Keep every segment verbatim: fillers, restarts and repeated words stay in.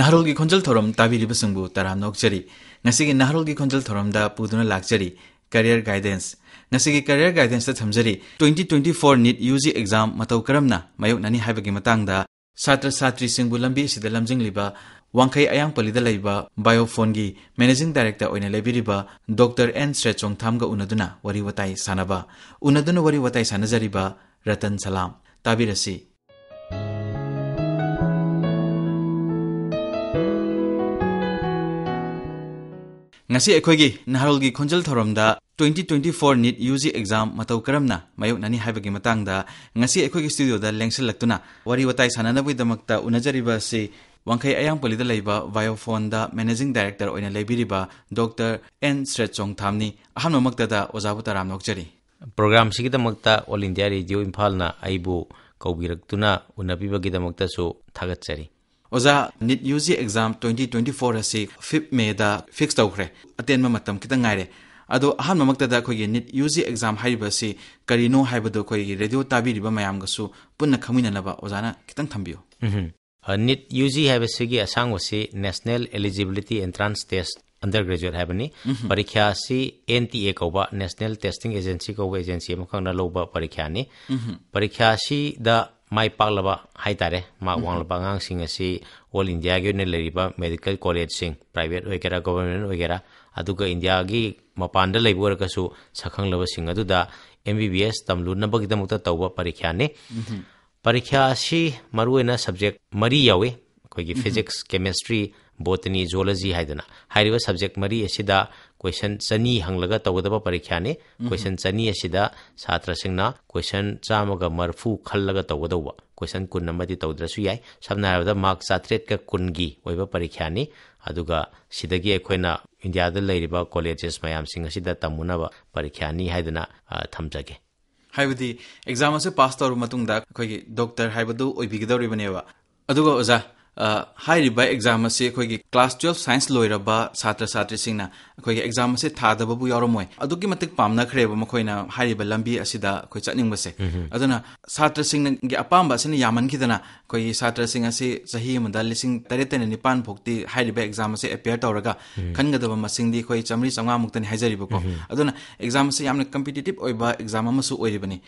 ꯅꯍꯥꯔꯣꯜꯒꯤ ꯈꯣꯟꯖꯦꯜ ꯊꯧꯔꯝ ꯇꯥꯕꯤꯔꯤꯕꯁꯤꯡꯕꯨ ꯇꯔꯥꯝꯅ ꯑꯣꯛꯆꯔꯤ꯫ ꯉꯁꯤꯒꯤ ꯅꯍꯥꯔꯣꯜꯒꯤ ꯈꯣꯟꯖꯦꯜ ꯊꯧꯔꯝꯗ ꯄꯨꯗꯨꯅ ꯂꯥꯛꯆꯔꯤ Career Guidance꯫ ꯉꯁꯤꯒꯤ Career Guidance ꯇ ꯊꯝꯖꯔꯤ, twenty twenty-four NEET UG exam ꯃꯇꯧ ꯀꯔꯝꯅ ꯃꯥꯌꯣꯛꯅꯅꯤ ꯍꯥꯏꯕꯒꯤ ꯃꯇꯥꯡꯗ ꯁꯥꯇ꯭ꯔ ꯁꯥꯇ꯭ꯔꯤꯁꯤꯡꯕꯨ ꯂꯝꯕꯤ ꯑꯁꯤꯗ ꯂꯝꯖꯤꯡꯂꯤꯕ ꯋꯥꯡꯈꯩ ꯑꯌꯥꯡꯄꯜꯂꯤꯗ ꯂꯩꯕ Biophone ꯒꯤ Managing Director ꯑꯣꯏꯅ ꯂꯩꯕꯤꯔꯤꯕ Doctor N ꯁ꯭ꯔꯦꯠꯆꯣꯡꯊꯥꯝꯒ ꯎꯅꯗꯨꯅ ꯋꯥꯔꯤ ꯋꯥꯇꯥꯏ ꯁꯥꯟꯅꯕ꯫ ꯎꯅꯗꯨꯅ ꯋꯥꯔꯤ ꯋꯥꯇꯥꯏ ꯁꯥꯟꯅꯖꯔꯤꯕ ꯔꯇꯟ ꯁꯂꯥꯝ꯫ ꯇꯥꯕꯤꯔꯁꯤ꯫ ꯉꯁꯤ ꯑꯩꯈꯣꯏꯒꯤ ꯅꯍꯥꯔꯣꯜꯒꯤ ꯈꯣꯟꯖꯦꯜ ꯊꯧꯔꯝꯗ twenty twenty-four NEET UG exam ꯃꯇꯧ ꯀꯔꯝꯅ ꯃꯥꯌꯣꯛꯅꯅꯤ ꯍꯥꯏꯕꯒꯤ ꯃꯇꯥꯡꯗ ꯉꯁꯤ ꯑꯩꯈꯣꯏꯒꯤ studio ꯗ ꯂꯦꯡꯁꯤꯜꯂꯛꯇꯨꯅ ꯋꯥꯔꯤ ꯋꯥꯇꯥꯏ ꯁꯥꯟꯅꯅꯕꯒꯤꯗꯃꯛꯇ ꯎꯅꯖꯔꯤꯕ ꯑꯁꯤ ꯋꯥꯡꯈꯩ ꯑꯌꯥꯡꯄꯜꯂꯤꯗ ꯂꯩꯕ Biophone ꯗ Managing Director ꯑꯣꯏꯅ ꯂꯩꯕꯤꯔꯤꯕ Doctor N ꯁ꯭ꯔꯦꯠꯆꯣꯡꯊꯥꯝꯅꯤ꯫ ꯑꯍꯥꯟꯕꯃꯛꯇꯗ ꯑꯣꯖꯥꯕꯨ ꯇꯔꯥꯝꯅ ꯑꯣꯛꯆꯔꯤ꯫ Program ꯁꯤꯒꯤꯗꯃꯛꯇ All India Radio ꯏꯝꯐꯥꯜꯅ ꯑꯩꯕꯨ ꯀꯧꯕꯤꯔꯛꯇꯨꯅ ꯎꯅꯕꯤꯕꯒꯤꯗꯃꯛꯇꯁꯨ ꯊꯥꯒꯠꯆꯔꯤ꯫ ꯑꯣꯖꯥ, NEET UG exam twenty twenty-four ꯑꯁꯤ fifth May ꯗ fix ꯇꯧꯈ꯭ꯔꯦ꯫ ꯑꯇꯦꯟꯕ ꯃꯇꯝ ꯈꯤꯇꯪ ꯉꯥꯏꯔꯦ꯫ ꯑꯗꯣ ꯑꯍꯥꯟꯕꯃꯛꯇꯗ ꯑꯩꯈꯣꯏꯒꯤ NEET UG exam ꯍꯥꯏꯔꯤꯕ ꯑꯁꯤ ꯀꯔꯤꯅꯣ ꯍꯥꯏꯕꯗꯨ ꯑꯩꯈꯣꯏꯒꯤ radio ꯇꯥꯕꯤꯔꯤꯕ ꯃꯌꯥꯝꯒꯁꯨ ꯄꯨꯟꯅ ꯈꯪꯃꯤꯟꯅꯅꯕ ꯑꯣꯖꯥꯅ ꯈꯤꯇꯪ ꯊꯝꯕꯤꯌꯨ꯫ ꯎꯝꯍꯨꯝ꯫ ꯑ, NEET UG ꯍꯥꯏꯕꯁꯤꯒꯤ ꯑꯁꯥꯡꯕꯁꯤ National Eligibility Entrance Test Undergraduate ꯍꯥꯏꯕꯅꯤ꯫ ꯎꯝꯍꯨꯝ꯫ ꯄꯔꯤꯈ꯭ꯌꯥ ꯑꯁꯤ NTA ꯀꯧꯕ, National Testing Agency ꯀꯧꯕ agency ꯑꯃꯈꯛꯅ ꯂꯧꯕ ꯄꯔꯤꯈ꯭ꯌꯥꯅꯤ꯫ ꯎꯝꯍꯨꯝ꯫ ꯄꯔꯤꯈ꯭ꯌꯥ ꯑꯁꯤꯗ ꯃꯥꯏ ꯄꯥꯛꯂꯕ ꯍꯥꯏꯇꯥꯔꯦ, ꯃꯥꯔꯛ ꯎꯝꯍꯨꯝ꯫ ꯋꯥꯡꯂꯕ ꯑꯉꯥꯡꯁꯤꯡ ꯑꯁꯤ All India ꯒꯤ ꯑꯣꯏꯅ ꯂꯩꯔꯤꯕ medical college ꯁꯤꯡ, private ꯑꯣꯏꯒꯦꯔꯥ, government ꯑꯣꯏꯒꯦꯔꯥ, ꯑꯗꯨꯒ India ꯒꯤ ꯃꯄꯥꯟꯗ ꯂꯩꯕ ꯑꯣꯏꯔꯒꯁꯨ ꯁꯛꯈꯪꯂꯕꯁꯤꯡ ꯑꯗꯨꯗ MBBS ꯇꯝꯂꯨꯅꯕꯒꯤꯗꯃꯛꯇ ꯇꯧꯕ ꯄꯔꯤꯈ꯭ꯌꯥꯅꯤ꯫ ꯎꯝꯍꯨꯝ꯫ ꯄꯔꯤꯈ꯭ꯌꯥ ꯑꯁꯤ ꯃꯔꯨꯑꯣꯏꯅ subject ꯃꯔꯤ ꯌꯥꯎꯏ꯫ ꯑꯩꯈꯣꯏꯒꯤ ꯎꯝꯍꯨꯝ꯫ Physics, Chemistry, Botany, Zoology ꯍꯥꯏꯗꯅ꯫ ꯍꯥꯏꯔꯤꯕ subject ꯃꯔꯤ ꯑꯁꯤꯗ question ꯆꯅꯤ ꯍꯪꯂꯒ ꯇꯧꯒꯗꯕ ꯄꯔꯤꯈ꯭ꯌꯥꯅꯤ꯫ ꯎꯝꯍꯨꯝ꯫ Question ꯆꯅꯤ ꯑꯁꯤꯗ ꯁꯥꯇ꯭ꯔꯁꯤꯡꯅ question ꯆꯥꯝꯃꯒ ꯃꯔꯐꯨ ꯈꯜꯂꯒ ꯇꯧꯒꯗꯧꯕ꯫ Question ꯀꯨꯟ ꯑꯃꯗꯤ ꯇꯧꯗ꯭ꯔꯁꯨ ꯌꯥꯏ꯫ ꯁꯝꯅ ꯍꯥꯏꯔꯕꯗ ꯃꯥꯔꯛ ꯆꯥꯇ꯭ꯔꯦꯠꯀ ꯀꯨꯟꯒꯤ ꯑꯣꯏꯕ ꯄꯔꯤꯈ꯭ꯌꯥꯅꯤ꯫ ꯑꯗꯨꯒ ꯁꯤꯗꯒꯤ ꯑꯩꯈꯣꯏꯅ ꯏꯟꯗꯤꯌꯥꯗ ꯂꯩꯔꯤꯕ colleges ꯃꯌꯥꯝꯁꯤꯡ ꯑꯁꯤꯗ ꯇꯝꯃꯨꯅꯕ ꯄꯔꯤꯈ꯭ꯌꯥꯅꯤ ꯍꯥꯏꯗꯨꯅ, ꯑ, ꯊꯝꯖꯒꯦ꯫ ꯍꯥꯏꯕꯗꯤ exam ꯑꯁꯤ pass ꯇꯧꯔꯕ ꯃꯇꯨꯡꯗ ꯑꯩꯈꯣꯏꯒꯤ doctor ꯍꯥꯏꯕꯗꯨ ꯑꯣꯏꯕꯤꯒꯗꯧꯔꯤꯕꯅꯦꯕ꯫ ꯑꯗꯨꯒ ꯑꯣꯖꯥ, ꯑ, ꯍꯥꯏꯔꯤꯕ ꯑꯦꯛꯖꯥꯝ ꯑꯁꯤ ꯑꯩꯈꯣꯏꯒꯤ ꯀ꯭ꯂꯥꯁ ꯇꯨꯌꯦꯜꯐ ꯁꯥꯏꯟꯁ ꯂꯣꯏꯔꯕ ꯁꯥꯇ꯭ꯔ ꯁꯥꯇ꯭ꯔꯤꯁꯤꯡꯅ ꯑꯩꯈꯣꯏꯒꯤ ꯑꯦꯛꯖꯥꯝ ꯑꯁꯤ ꯊꯥꯗꯕꯕꯨ ꯌꯥꯎꯔꯝꯃꯣꯏ꯫ ꯑꯗꯨꯛꯀꯤ ꯃꯇꯤꯛ ꯄꯥꯝꯅꯈ꯭ꯔꯦꯕ ꯃꯈꯣꯏꯅ ꯍꯥꯏꯔꯤꯕ ꯂꯝꯕꯤ ꯑꯁꯤꯗ ꯑꯩꯈꯣꯏ ꯆꯠꯅꯤꯡꯕꯁꯦ꯫ ꯑꯗꯨꯅ ꯁꯥꯇ꯭ꯔꯁꯤꯡꯒꯤ ꯑꯄꯥꯝꯕ ꯑꯁꯤꯅ ꯌꯥꯝꯃꯟꯈꯤꯗꯅ ꯑꯩꯈꯣꯏꯒꯤ ꯁꯥꯇ꯭ꯔꯁꯤꯡ ꯑꯁꯤ ꯆꯍꯤ ꯑꯃꯗ ꯂꯤꯁꯤꯡ ꯇꯔꯦꯠꯇꯩꯅ ꯅꯤꯄꯥꯟ ꯐꯥꯎꯇꯤ ꯍꯥꯏꯔꯤꯕ ꯑꯦꯛꯖꯥꯝ ꯑꯁꯤ ꯑꯦꯄꯤꯌꯔ ꯇꯧꯔꯒ ꯈꯟꯒꯗꯕ ꯃꯁꯤꯡꯗꯤ ꯑꯩꯈꯣꯏ ꯆꯥꯝꯃꯔꯤ ꯆꯥꯝꯃꯉꯥ ꯃꯨꯛꯇꯅꯤ ꯍꯥꯏꯖꯔꯤꯕꯀꯣ꯫ ꯑꯗꯨꯅ ꯑꯦꯛꯖꯥꯝ ꯑꯁꯤ ꯌꯥꯝꯅ ꯀꯝꯄꯤꯇꯤꯇꯤꯞ ꯑꯣꯏꯕ ꯑꯦꯛꯖꯥꯝ ꯑꯃꯁꯨ ꯑꯣꯏꯔꯤꯕꯅꯤ꯫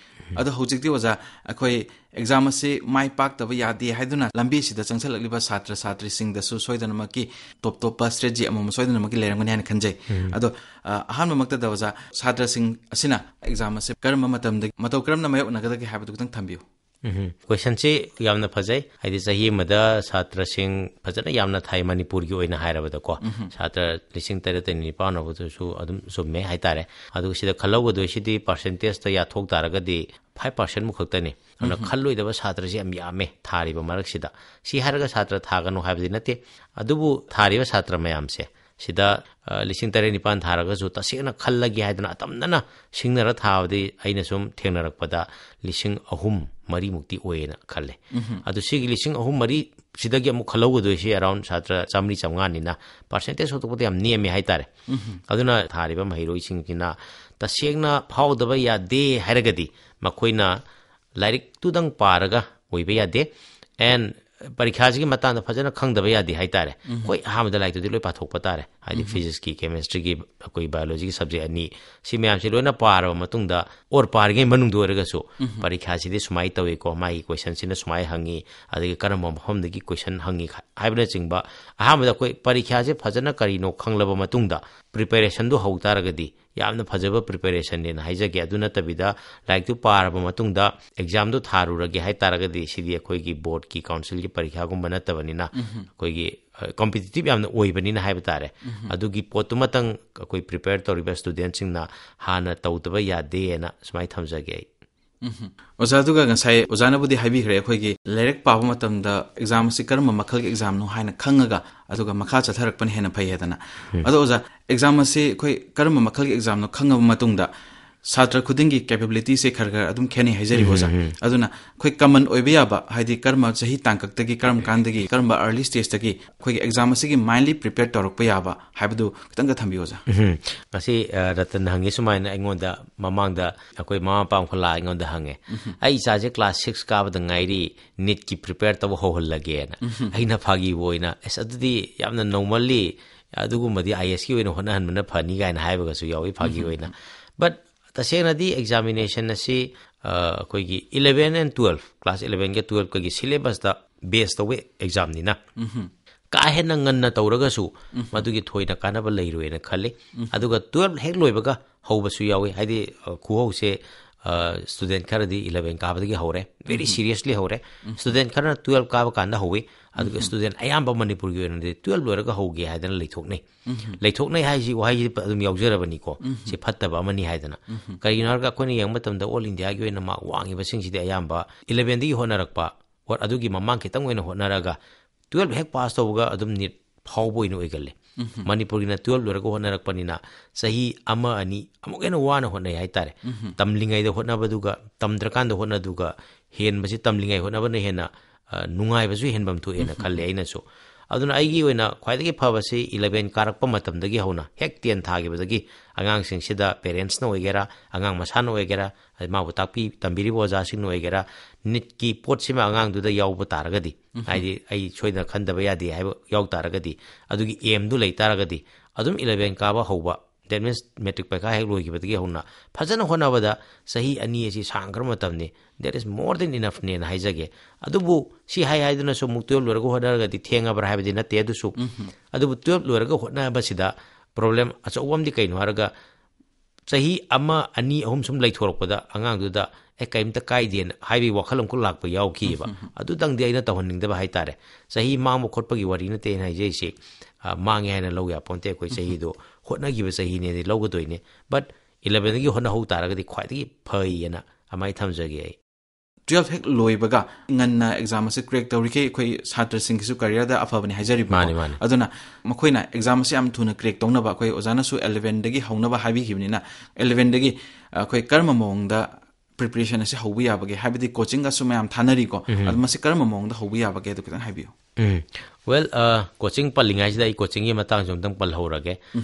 ꯑꯗꯣ ꯍꯧꯖꯤꯛꯇꯤ ꯑꯣꯖꯥ, ꯑꯩꯈꯣꯏ ꯑꯦꯛꯖꯥꯝ ꯑꯁꯤ ꯃꯥꯏ ꯄꯥꯛꯇꯕ ꯌꯥꯗꯦ ꯍꯥꯏꯗꯨꯅ ꯂꯝꯕꯤꯁꯤꯗ ꯆꯪꯁꯤꯜꯂꯛꯂꯤꯕ ꯁꯥꯇ꯭ꯔ ꯁꯥꯇ꯭ꯔꯤꯁꯤꯡꯗꯁꯨ ꯁꯣꯏꯗꯅꯃꯛꯀꯤ ꯇꯣꯞ ꯇꯣꯞꯄ ꯁ꯭ꯇ꯭ꯔꯦꯇꯦꯖꯤ ꯑꯃꯃꯝ ꯁꯣꯏꯗꯅꯃꯛꯀꯤ ꯂꯩꯔꯝꯒꯅꯤ ꯍꯥꯏꯅ ꯈꯟꯖꯩ꯫ ꯑꯗꯣ, ꯑ, ꯑꯍꯥꯟꯕꯃꯛꯇꯗ ꯑꯣꯖꯥ, ꯁꯥꯇ꯭ꯔꯁꯤꯡ ꯑꯁꯤꯅ ꯑꯦꯛꯖꯥꯝ ꯑꯁꯤ ꯀꯔꯝꯕ ꯃꯇꯝꯗ ꯃꯇꯧ ꯀꯔꯝꯅ ꯃꯥꯌꯣꯛꯅꯒꯗꯒꯦ ꯍꯥꯏꯕꯗꯨ ꯈꯤꯇꯪ ꯊꯝꯕꯤꯌꯨ꯫ ꯎꯝ, ꯀꯣꯏꯁꯟꯁꯤ ꯌꯥꯝꯅ ꯐꯖꯩ꯫ ꯍꯥꯏꯗꯤ ꯆꯍꯤ ꯑꯃꯗ ꯁꯥꯇ꯭ꯔꯁꯤꯡ ꯐꯖꯅ ꯌꯥꯝꯅ ꯊꯥꯏ ꯃꯅꯤꯄꯨꯔꯒꯤ ꯑꯣꯏꯅ ꯍꯥꯏꯔꯕꯗꯀꯣ꯫ ꯁꯥꯇ꯭ꯔ ꯂꯤꯁꯤꯡ ꯇꯔꯦꯠꯇꯩꯅ ꯅꯤꯄꯥꯟ ꯐꯥꯎꯕꯗꯨꯁꯨ ꯑꯗꯨꯝ ꯆꯨꯝꯃꯦ ꯍꯥꯏꯇꯥꯔꯦ꯫ ꯑꯗꯨꯒ ꯁꯤꯗ ꯈꯜꯍꯧꯒꯗꯣꯏꯁꯤꯗꯤ ꯄꯥꯔꯁꯦꯟꯇꯦꯖꯇ ꯌꯥꯊꯣꯛ ꯇꯥꯔꯒꯗꯤ ꯐꯥꯏꯚ ꯄꯥꯔꯁꯦꯟ ꯃꯨꯛ ꯈꯛꯇꯅꯤ꯫ ꯑꯗꯨꯅ ꯈꯜꯂꯣꯏꯗꯕ ꯁꯥꯇ꯭ꯔꯁꯤ ꯌꯥꯝ ꯌꯥꯝꯃꯦ ꯊꯥꯔꯤꯕ ꯃꯔꯛꯁꯤꯗ꯫ ꯁꯤ ꯍꯥꯏꯔꯒ ꯁꯥꯇ꯭ꯔ ꯊꯥꯒꯅꯨ ꯍꯥꯏꯕꯗꯤ ꯅꯠꯇꯦ꯫ ꯑꯗꯨꯕꯨ ꯊꯥꯔꯤꯕ ꯁꯥꯇ꯭ꯔ ꯃꯌꯥꯝꯁꯦ ꯁꯤꯗ, ꯑ, ꯂꯤꯁꯤꯡ ꯇꯔꯦꯠ ꯅꯤꯄꯥꯟ ꯊꯥꯔꯒꯁꯨ ꯇꯁꯦꯡꯅ ꯈꯜꯂꯒꯦ ꯍꯥꯏꯗꯅ ꯑꯇꯝꯅꯅ ꯁꯤꯡꯅꯔ ꯊꯥꯕꯗꯤ ꯑꯩꯅ ꯁꯨꯝ ꯊꯦꯡꯅꯔꯛꯄꯗ ꯂꯤꯁꯤꯡ ꯑꯍꯨꯝ ꯃꯔꯤꯃꯨꯛꯇꯤ ꯑꯣꯏꯌꯦꯅ ꯈꯜꯂꯦ꯫ ꯑꯗꯨ ꯁꯤꯒꯤ ꯂꯤꯁꯤꯡ ꯑꯍꯨꯝ ꯃꯔꯤ ꯁꯤꯗꯒꯤ ꯑꯃꯨꯛ ꯈꯜꯍꯧꯒꯗꯣꯏꯁꯤ around ꯁꯥꯇ꯭ꯔ ꯆꯥꯝꯃꯔꯤ ꯆꯥꯝꯃꯉꯥꯅꯤꯅ percentage ꯁꯣꯛꯇꯣꯛꯄꯗ ꯌꯥꯝ ꯅꯦꯝꯃꯦ ꯍꯥꯏꯇꯥꯔꯦ꯫ ꯑꯗꯨꯅ ꯊꯥꯔꯤꯕ ꯃꯍꯩꯔꯣꯏꯁꯤꯡꯁꯤꯅ ꯇꯁꯦꯡꯅ ꯐꯥꯎꯗꯕ ꯌꯥꯗꯦ ꯍꯥꯏꯔꯒꯗꯤ ꯃꯈꯣꯏꯅ ꯂꯥꯏꯔꯤꯛꯇꯨꯗꯪ ꯄꯥꯔꯒ ꯑꯣꯏꯕ ꯌꯥꯗꯦ꯫ And ꯄꯔꯤꯈ꯭ꯌꯥꯁꯤꯒꯤ ꯃꯇꯥꯡꯗ ꯐꯖꯅ ꯈꯪꯗꯕ ꯌꯥꯗꯦ ꯍꯥꯏꯇꯥꯔꯦ꯫ ꯑꯩꯈꯣꯏ ꯑꯍꯥꯟꯕꯗ ꯂꯥꯏꯔꯤꯛꯇꯨꯗꯤ ꯂꯣꯏ ꯄꯥꯊꯣꯛꯄ ꯇꯥꯔꯦ꯫ ꯍꯥꯏꯗꯤ physicsꯀꯤ, chemistryꯒꯤ, ꯑꯩꯈꯣꯏ biologyꯒꯤ subject ꯑꯅꯤ, ꯁꯤ ꯃꯌꯥꯝꯁꯤ ꯂꯣꯏꯅ ꯄꯥꯔꯕ ꯃꯇꯨꯡꯗ, or ꯄꯥꯔꯤꯉꯩ ꯃꯅꯨꯡꯗ ꯑꯣꯏꯔꯒꯁꯨ, ꯄꯔꯤꯈ꯭ꯌꯥꯁꯤꯗꯤ ꯁꯨꯃꯥꯏꯅ ꯇꯧꯏꯀꯣ, ꯃꯥꯒꯤ questionꯁꯤꯅ ꯁꯨꯃꯥꯏꯅ ꯍꯪꯉꯤ, ꯑꯗꯒꯤ ꯀꯔꯝꯕ ꯃꯐꯝꯗꯒꯤ question ꯍꯪꯉꯤ ꯍꯥꯏꯕꯅꯆꯤꯡꯕ, ꯑꯍꯥꯟꯕꯗ ꯑꯩꯈꯣꯏ ꯄꯔꯤꯈ꯭ꯌꯥꯁꯦ ꯐꯖꯅ ꯀꯔꯤꯅꯣ ꯈꯪꯂꯕ ꯃꯇꯨꯡꯗ preparationꯗꯨ ꯍꯧ ꯇꯥꯔꯒꯗꯤ, ꯌꯥꯝꯅ ꯐꯖꯕ preparationꯅꯦꯅ ꯍꯥꯏꯖꯒꯦ꯫ ꯑꯗꯨ ꯅꯠꯇꯕꯤꯗ ꯂꯥꯏꯔꯤꯛꯇꯨ ꯄꯥꯔꯕ ꯃꯇꯨꯡꯗ examꯗꯨ ꯊꯥꯔꯨꯔꯒꯦ ꯍꯥꯏ ꯇꯥꯔꯒꯗꯤ, ꯁꯤꯗꯤ ꯑꯩꯈꯣꯏꯒꯤ boardꯀꯤ, councilꯒꯤ ꯄꯔꯤꯈꯥꯒꯨꯝꯕ ꯅꯠꯇꯕꯅꯤꯅ, ꯑꯩꯈꯣꯏꯒꯤ, ꯑ, competitive ꯌꯥꯝꯅ ꯑꯣꯏꯕꯅꯤꯅ ꯍꯥꯏꯕ ꯇꯥꯔꯦ꯫ ꯑꯗꯨꯒꯤ ꯄꯣꯠꯇꯨꯃꯇꯪ ꯑꯩꯈꯣꯏ prepare ꯇꯧꯔꯤꯕ studentꯁꯤꯡꯅ ꯍꯥꯟꯅ ꯇꯧꯗꯕ ꯌꯥꯗꯦꯅ ꯁꯨꯃꯥꯏꯅ ꯊꯝꯖꯒꯦ ꯑꯩ꯫ ꯑꯣꯖꯥ, ꯑꯗꯨꯒ ꯉꯁꯥꯏ ꯑꯣꯖꯥꯅꯕꯨꯗꯤ ꯍꯥꯏꯕꯤꯈ꯭ꯔꯦ, ꯑꯩꯈꯣꯏꯒꯤ ꯂꯥꯏꯔꯤꯛ ꯄꯥꯕ ꯃꯇꯝꯗ exam ꯑꯁꯤ ꯀꯔꯝꯕ ꯃꯈꯜꯒꯤ examꯅꯣ ꯍꯥꯏꯅ ꯈꯪꯉꯒ, ꯑꯗꯨꯒ ꯃꯈꯥ ꯆꯠꯊꯔꯛꯄꯅ ꯍꯦꯟꯅ ꯐꯩ ꯍꯥꯏꯗꯅ꯫ ꯑꯗꯣ ꯑꯣꯖꯥ, exam ꯑꯁꯤ ꯑꯩꯈꯣꯏ ꯀꯔꯝꯕ ꯃꯈꯜꯒꯤ examꯅꯣ ꯈꯪꯉꯕ ꯃꯇꯨꯡꯗ, ꯁꯥꯇ꯭ꯔ ꯈꯨꯗꯤꯡꯒꯤ ꯀꯦꯄꯦꯕꯤꯂꯤꯇꯤꯁꯦ ꯈꯔ ꯈꯔ ꯑꯗꯨꯝ ꯈꯦꯠꯅꯩ ꯍꯥꯏꯖꯔꯤꯕ ꯑꯣꯖꯥ꯫ ꯑꯗꯨꯅ ꯑꯩꯈꯣꯏ ꯀꯃꯟ ꯑꯣꯏꯕ ꯌꯥꯕ, ꯍꯥꯏꯗꯤ ꯀꯔꯝꯕ ꯆꯍꯤ ꯇꯥꯡꯀꯛꯇꯒꯤ, ꯀꯔꯝ ꯀꯥꯟꯗꯒꯤ, ꯀꯔꯝꯕ ꯑꯥꯔꯂꯤ ꯁ꯭ꯇꯦꯖꯇꯒꯤ ꯑꯩꯈꯣꯏꯒꯤ ꯑꯦꯛꯖꯥꯝ ꯑꯁꯤꯒꯤ ꯃꯥꯏꯟꯂꯤ ꯄ꯭ꯔꯤꯄꯦꯌꯔ ꯇꯧꯔꯛꯄ ꯌꯥꯕ ꯍꯥꯏꯕꯗꯨ ꯈꯤꯇꯪꯒ ꯊꯝꯕꯤꯌꯨ ꯑꯣꯖꯥ꯫ ꯎꯝ꯫ ꯉꯁꯤ, ꯑ, ꯔꯇꯟ ꯍꯪꯉꯤ ꯁꯨꯃꯥꯏꯅ ꯑꯩꯉꯣꯟꯗ ꯃꯃꯥꯡꯗ ꯑꯩꯈꯣꯏ ꯃꯃꯥ ꯃꯄꯥ ꯑꯃꯈꯛ ꯂꯥꯛꯑ ꯑꯩꯉꯣꯟꯗ ꯍꯪꯉꯦ, "ꯑꯩ ꯏꯆꯥꯁꯦ ꯀ꯭ꯂꯥꯁ ꯁꯤꯛꯁ ꯀꯥꯕꯗ ꯉꯥꯏꯔꯤ, ꯅꯤꯠꯀꯤ ꯄ꯭ꯔꯤꯄꯦꯌꯔ ꯇꯧꯕ ꯍꯧꯍꯜꯂꯒꯦꯅ"꯫ ꯑꯩꯅ ꯐꯥꯒꯤꯕ ꯑꯣꯏꯅ, "ꯑꯁ, ꯑꯗꯨꯗꯤ ꯌꯥꯝꯅ ꯅꯣꯔꯃꯜꯂꯤ, ꯑꯗꯨꯒꯨꯝꯕꯗꯤ ꯑꯥꯏ ꯑꯦꯁꯀꯤ ꯑꯣꯏꯅ ꯍꯣꯠꯅꯍꯟꯕꯅ ꯐꯅꯤ" ꯀꯥꯏꯅ ꯍꯥꯏꯕꯒꯁꯨ ꯌꯥꯎꯏ ꯐꯥꯒꯤ ꯑꯣꯏꯅ꯫ ꯕꯠ ꯇꯁꯦꯡꯅꯗꯤ ꯑꯦꯛꯖꯥꯃꯤꯅꯦꯁꯟ ꯑꯁꯤ, ꯑ, ꯑꯩꯈꯣꯏꯒꯤ eleven and twelve, ꯀ꯭ꯂꯥꯁ elevenꯒ twelveꯀꯒꯤ ꯁꯤꯂꯦꯕꯁꯇ ꯕꯦꯁ ꯇꯧꯕ ꯑꯦꯛꯖꯥꯝꯅꯤꯅ, ꯀꯥ ꯍꯦꯟꯅ ꯉꯟꯅ ꯇꯧꯔꯒꯁꯨ ꯃꯗꯨꯒꯤ ꯊꯣꯏꯅ ꯀꯥꯟꯅꯕ ꯂꯩꯔꯣꯏꯅ ꯈꯜꯂꯤ꯫ ꯑꯗꯨꯒ twelve ꯍꯦꯛ ꯂꯣꯏꯕꯒ ꯍꯧꯕꯁꯨ ꯌꯥꯎꯏ꯫ ꯍꯥꯏꯗꯤ, ꯑ, ꯈꯨꯍꯧꯁꯦ, ꯑ, ꯁ꯭ꯇꯨꯗꯦꯟꯠ ꯈꯔꯗꯤ eleven ꯀꯥꯕꯗꯒꯤ ꯍꯧꯔꯦ, ꯚꯦꯔꯤ ꯁꯤꯔꯤꯌꯁꯂꯤ ꯍꯧꯔꯦ꯫ ꯁ꯭ꯇꯨꯗꯦꯟꯠ ꯈꯔꯅ twelve ꯀꯥꯕ ꯀꯥꯟꯗ ꯍꯧꯏ, ꯑꯗꯨꯒ ꯁ꯭ꯇꯨꯗꯦꯟꯠ ꯑꯌꯥꯝꯕ ꯃꯅꯤꯄꯨꯔꯒꯤ ꯑꯣꯏꯅꯗꯤ twelve ꯂꯣꯏꯔꯒ ꯍꯧꯒꯦ ꯍꯥꯏꯗꯅ ꯂꯩꯊꯣꯛꯅꯩ꯫ ꯂꯩꯊꯣꯛꯅꯩ ꯍꯥꯏꯁꯤ ꯋꯥꯍꯩꯁꯤ ꯑꯗꯨꯝ ꯌꯥꯎꯖꯔꯕꯅꯤꯀꯣ꯫ ꯁꯤ ꯐꯠꯇꯕ ꯑꯃꯅꯤ ꯍꯥꯏꯗꯅ꯫ ꯀꯔꯤꯒꯤꯅꯣ ꯍꯥꯏꯔꯒ ꯑꯩꯈꯣꯏꯅ ꯌꯦꯡꯕ ꯃꯇꯝꯗ ꯑꯣꯜ ꯏꯟꯗꯤꯌꯥꯒꯤ ꯑꯣꯏꯅ ꯃꯥꯔꯛ ꯋꯥꯡꯉꯤꯕꯁꯤꯡꯁꯤꯗꯤ ꯑꯌꯥꯝꯕ elevenꯗꯒꯤ ꯍꯣꯠꯅꯔꯛꯄ, or ꯑꯗꯨꯒꯤ ꯃꯃꯥꯡ ꯈꯤꯇꯪ ꯑꯣꯏꯅ ꯍꯣꯠꯅꯔꯒ twelve ꯍꯦꯛ ꯄꯥꯁ ꯇꯧꯕꯒ ꯑꯗꯨꯝ ꯅꯤꯠ ꯐꯥꯎꯕ ꯑꯣꯏꯅ ꯑꯣꯏꯒꯜꯂꯦ꯫ ꯃꯅꯤꯄꯨꯔꯒꯤꯅ twelve ꯂꯣꯏꯔꯒ ꯍꯣꯠꯅꯔꯛꯄꯅꯤꯅ ꯆꯍꯤ ꯑꯃ ꯑꯅꯤ ꯑꯃꯨꯛ ꯍꯦꯟꯅ ꯋꯥꯅ ꯍꯣꯠꯅꯩ ꯍꯥꯏꯇꯥꯔꯦ꯫ ꯇꯝꯂꯤꯉꯩꯗ ꯍꯣꯠꯅꯕꯗꯨꯒ ꯇꯝꯗ꯭ꯔꯀꯥꯟꯗ ꯍꯣꯠꯅꯗꯨꯒ ꯍꯦꯟꯕꯁꯤ ꯇꯝꯂꯤꯉꯩ ꯍꯣꯠꯅꯕꯅ ꯍꯦꯟꯅ, ꯑ, ꯅꯨꯡꯉꯥꯏꯕꯁꯨ ꯍꯦꯟꯐꯝ ꯊꯣꯛꯑꯦꯅ ꯈꯜꯂꯦ ꯑꯩꯅꯁꯨ꯫ ꯑꯗꯨꯅ ꯑꯩꯒꯤ ꯑꯣꯏꯅ ꯈ꯭ꯋꯥꯏꯗꯒꯤ ꯐꯕꯁꯤ eleven ꯀꯥꯔꯛꯄ ꯃꯇꯝꯗꯒꯤ ꯍꯧꯅ, ꯍꯦꯛ ten ꯊꯥꯈꯤꯕꯗꯒꯤ ꯑꯉꯥꯡꯁꯤꯡꯁꯤꯗ ꯄꯦꯔꯦꯟꯠꯁꯅ ꯑꯣꯏꯒꯦꯔꯥ, ꯑꯉꯥꯡ ꯃꯁꯥꯅ ꯑꯣꯏꯒꯦꯔꯥ, ꯑꯗꯩ ꯃꯥꯕꯨ ꯇꯥꯛꯄꯤ ꯇꯝꯕꯤꯔꯤꯕ ꯑꯣꯖꯥꯁꯤꯡꯅ ꯑꯣꯏꯒꯦꯔꯥ, ꯅꯤꯠꯀꯤ ꯄꯣꯠꯁꯤꯃ ꯑꯉꯥꯡꯗꯨꯗ ꯌꯥꯎꯕ ꯇꯥꯔꯒꯗꯤ, ꯍꯥꯏꯗꯤ ꯑꯩ ꯁꯣꯏꯗꯅ ꯈꯟꯗꯕ ꯌꯥꯗꯦ ꯍꯥꯏꯕ ꯌꯥꯎ ꯇꯥꯔꯒꯗꯤ, ꯑꯗꯨꯒꯤ ꯑꯦꯝꯗꯨ ꯂꯩ ꯇꯥꯔꯒꯗꯤ, ꯑꯗꯨꯝ eleven ꯀꯥꯕ ꯍꯧꯕ, that means ꯃꯦꯇ꯭ꯔꯤꯛ ꯄꯩꯈꯥ ꯍꯦꯛ ꯂꯣꯏꯈꯤꯕꯗꯒꯤ ꯍꯧꯅ ꯐꯖꯅ ꯍꯣꯠꯅꯕꯗ ꯆꯍꯤ ꯑꯅꯤ ꯑꯁꯤ ꯁꯥꯡꯈ꯭ꯔꯕ ꯃꯇꯝꯅꯤ, that is more than enoughꯅꯦꯅ ꯍꯥꯏꯖꯒꯦ꯫ ꯑꯗꯨꯕꯨ ꯁꯤ ꯍꯥꯏ ꯍꯥꯏꯗꯨꯅꯁꯨ ꯑꯃꯨꯛ twelve ꯂꯣꯏꯔꯒ ꯍꯣꯠꯅꯔꯒꯗꯤ ꯊꯦꯡꯉꯕ꯭ꯔꯥ ꯍꯥꯏꯕꯗꯤ ꯅꯠꯇꯦ꯫ ꯑꯗꯨꯁꯨ, ꯑꯗꯨꯕꯨ twelve ꯂꯣꯏꯔꯒ ꯍꯣꯠꯅꯕꯁꯤꯗ ꯄ꯭ꯔꯣꯕ꯭ꯂꯦꯝ ꯑꯆꯧꯕ ꯑꯃꯗꯤ ꯀꯩꯅꯣ ꯍꯥꯏꯔꯒ, ꯆꯍꯤ ꯑꯃ, ꯑꯅꯤ, ꯑꯍꯨꯝ ꯁꯨꯝ ꯂꯩꯊꯣꯔꯛꯄꯗ ꯑꯉꯥꯡꯗꯨꯗ, "ꯑꯦ, ꯀꯔꯤꯝꯇ ꯀꯥꯏꯗꯦꯅ" ꯍꯥꯏꯕꯒꯤ ꯋꯥꯈꯜ ꯑꯃꯈꯛ ꯂꯥꯛꯄ ꯌꯥꯎꯈꯤꯑꯕ꯫ ꯑꯗꯨꯗꯪꯗꯤ ꯑꯩꯅ ꯇꯧꯍꯟꯅꯤꯡꯗꯕ ꯍꯥꯏꯇꯥꯔꯦ꯫ ꯆꯍꯤ ꯃꯥꯡꯕ ꯈꯣꯠꯄꯒꯤ ꯋꯥꯔꯤ ꯅꯠꯇꯦ ꯑꯩꯅ ꯍꯥꯏꯖꯩꯁꯦ, ꯑ, ꯃꯥꯡꯉꯦ ꯍꯥꯏꯅ ꯂꯧ ꯌꯥꯄꯣꯟꯇꯦ꯫ ꯑꯩꯈꯣꯏ ꯆꯍꯤꯗꯣ ꯍꯣꯠꯅꯈꯤꯕ ꯆꯍꯤꯅꯦꯗꯤ ꯂꯧꯒꯗꯣꯏꯅꯦ꯫ But elevenꯗꯒꯤ ꯍꯣꯠꯅꯍꯧ ꯇꯥꯔꯒꯗꯤ ꯈ꯭ꯋꯥꯏꯗꯒꯤ ꯐꯩꯌꯦꯅ ꯑꯃꯥꯏ ꯊꯝꯖꯒꯦ ꯑꯩ꯫ ꯇꯨꯌꯦꯜꯐ ꯍꯦꯛ ꯂꯣꯏꯕꯒ ꯉꯟꯅ ꯑꯦꯛꯖꯥꯝ ꯑꯁꯤ ꯀ꯭ꯔꯦꯛ ꯇꯧꯔꯤꯈꯩ ꯑꯩꯈꯣꯏ ꯁꯥꯇ꯭ꯔꯁꯤꯡꯒꯤꯁꯨ ꯀꯦꯔꯤꯌꯔꯗ ꯑꯐꯕꯅꯤ ꯍꯥꯏꯖꯔꯤꯕꯀꯣ꯫ ꯃꯥꯅꯤ, ꯃꯥꯅꯤ꯫ ꯑꯗꯨꯅ ꯃꯈꯣꯏꯅ ꯑꯦꯛꯖꯥꯝ ꯑꯁꯤ ꯌꯥꯝ ꯊꯨꯅ ꯀ꯭ꯔꯦꯛ ꯇꯧꯅꯕ ꯑꯩꯈꯣꯏ ꯑꯣꯖꯥꯅꯁꯨ ꯑꯦꯂꯚꯦꯟꯗꯒꯤ ꯍꯧꯅꯕ ꯍꯥꯏꯕꯤꯈꯤꯕꯅꯤꯅ, ꯑꯦꯂꯚꯦꯟꯗꯒꯤ ꯑꯩꯈꯣꯏ ꯀꯔꯝꯕ ꯃꯑꯣꯡꯗ ꯄ꯭ꯔꯤꯄꯦꯔꯦꯁꯟ ꯑꯁꯤ ꯍꯧꯕ ꯌꯥꯕꯒꯦ? ꯍꯥꯏꯕꯗꯤ ꯀꯣꯆꯤꯡꯒꯁꯨ ꯃꯌꯥꯝ ꯊꯥꯅꯔꯤꯀꯣ꯫ ꯑꯗꯨ ꯃꯁꯤ ꯀꯔꯝꯕ ꯃꯑꯣꯡꯗ ꯍꯧꯕ ꯌꯥꯕꯒꯦ? ꯑꯗꯨ ꯈꯤꯇꯪ ꯍꯥꯏꯕꯤꯌꯨ꯫ ꯎꯝ꯫ ꯋꯦꯜ, ꯑ, ꯀꯣꯆꯤꯡ ꯄꯜꯂꯤꯉꯩꯁꯤꯗ ꯑꯩ ꯀꯣꯆꯤꯡꯒꯤ ꯃꯇꯥꯡꯁꯨ ꯑꯝꯇꯪ ꯄꯜꯍꯧꯔꯒꯦ꯫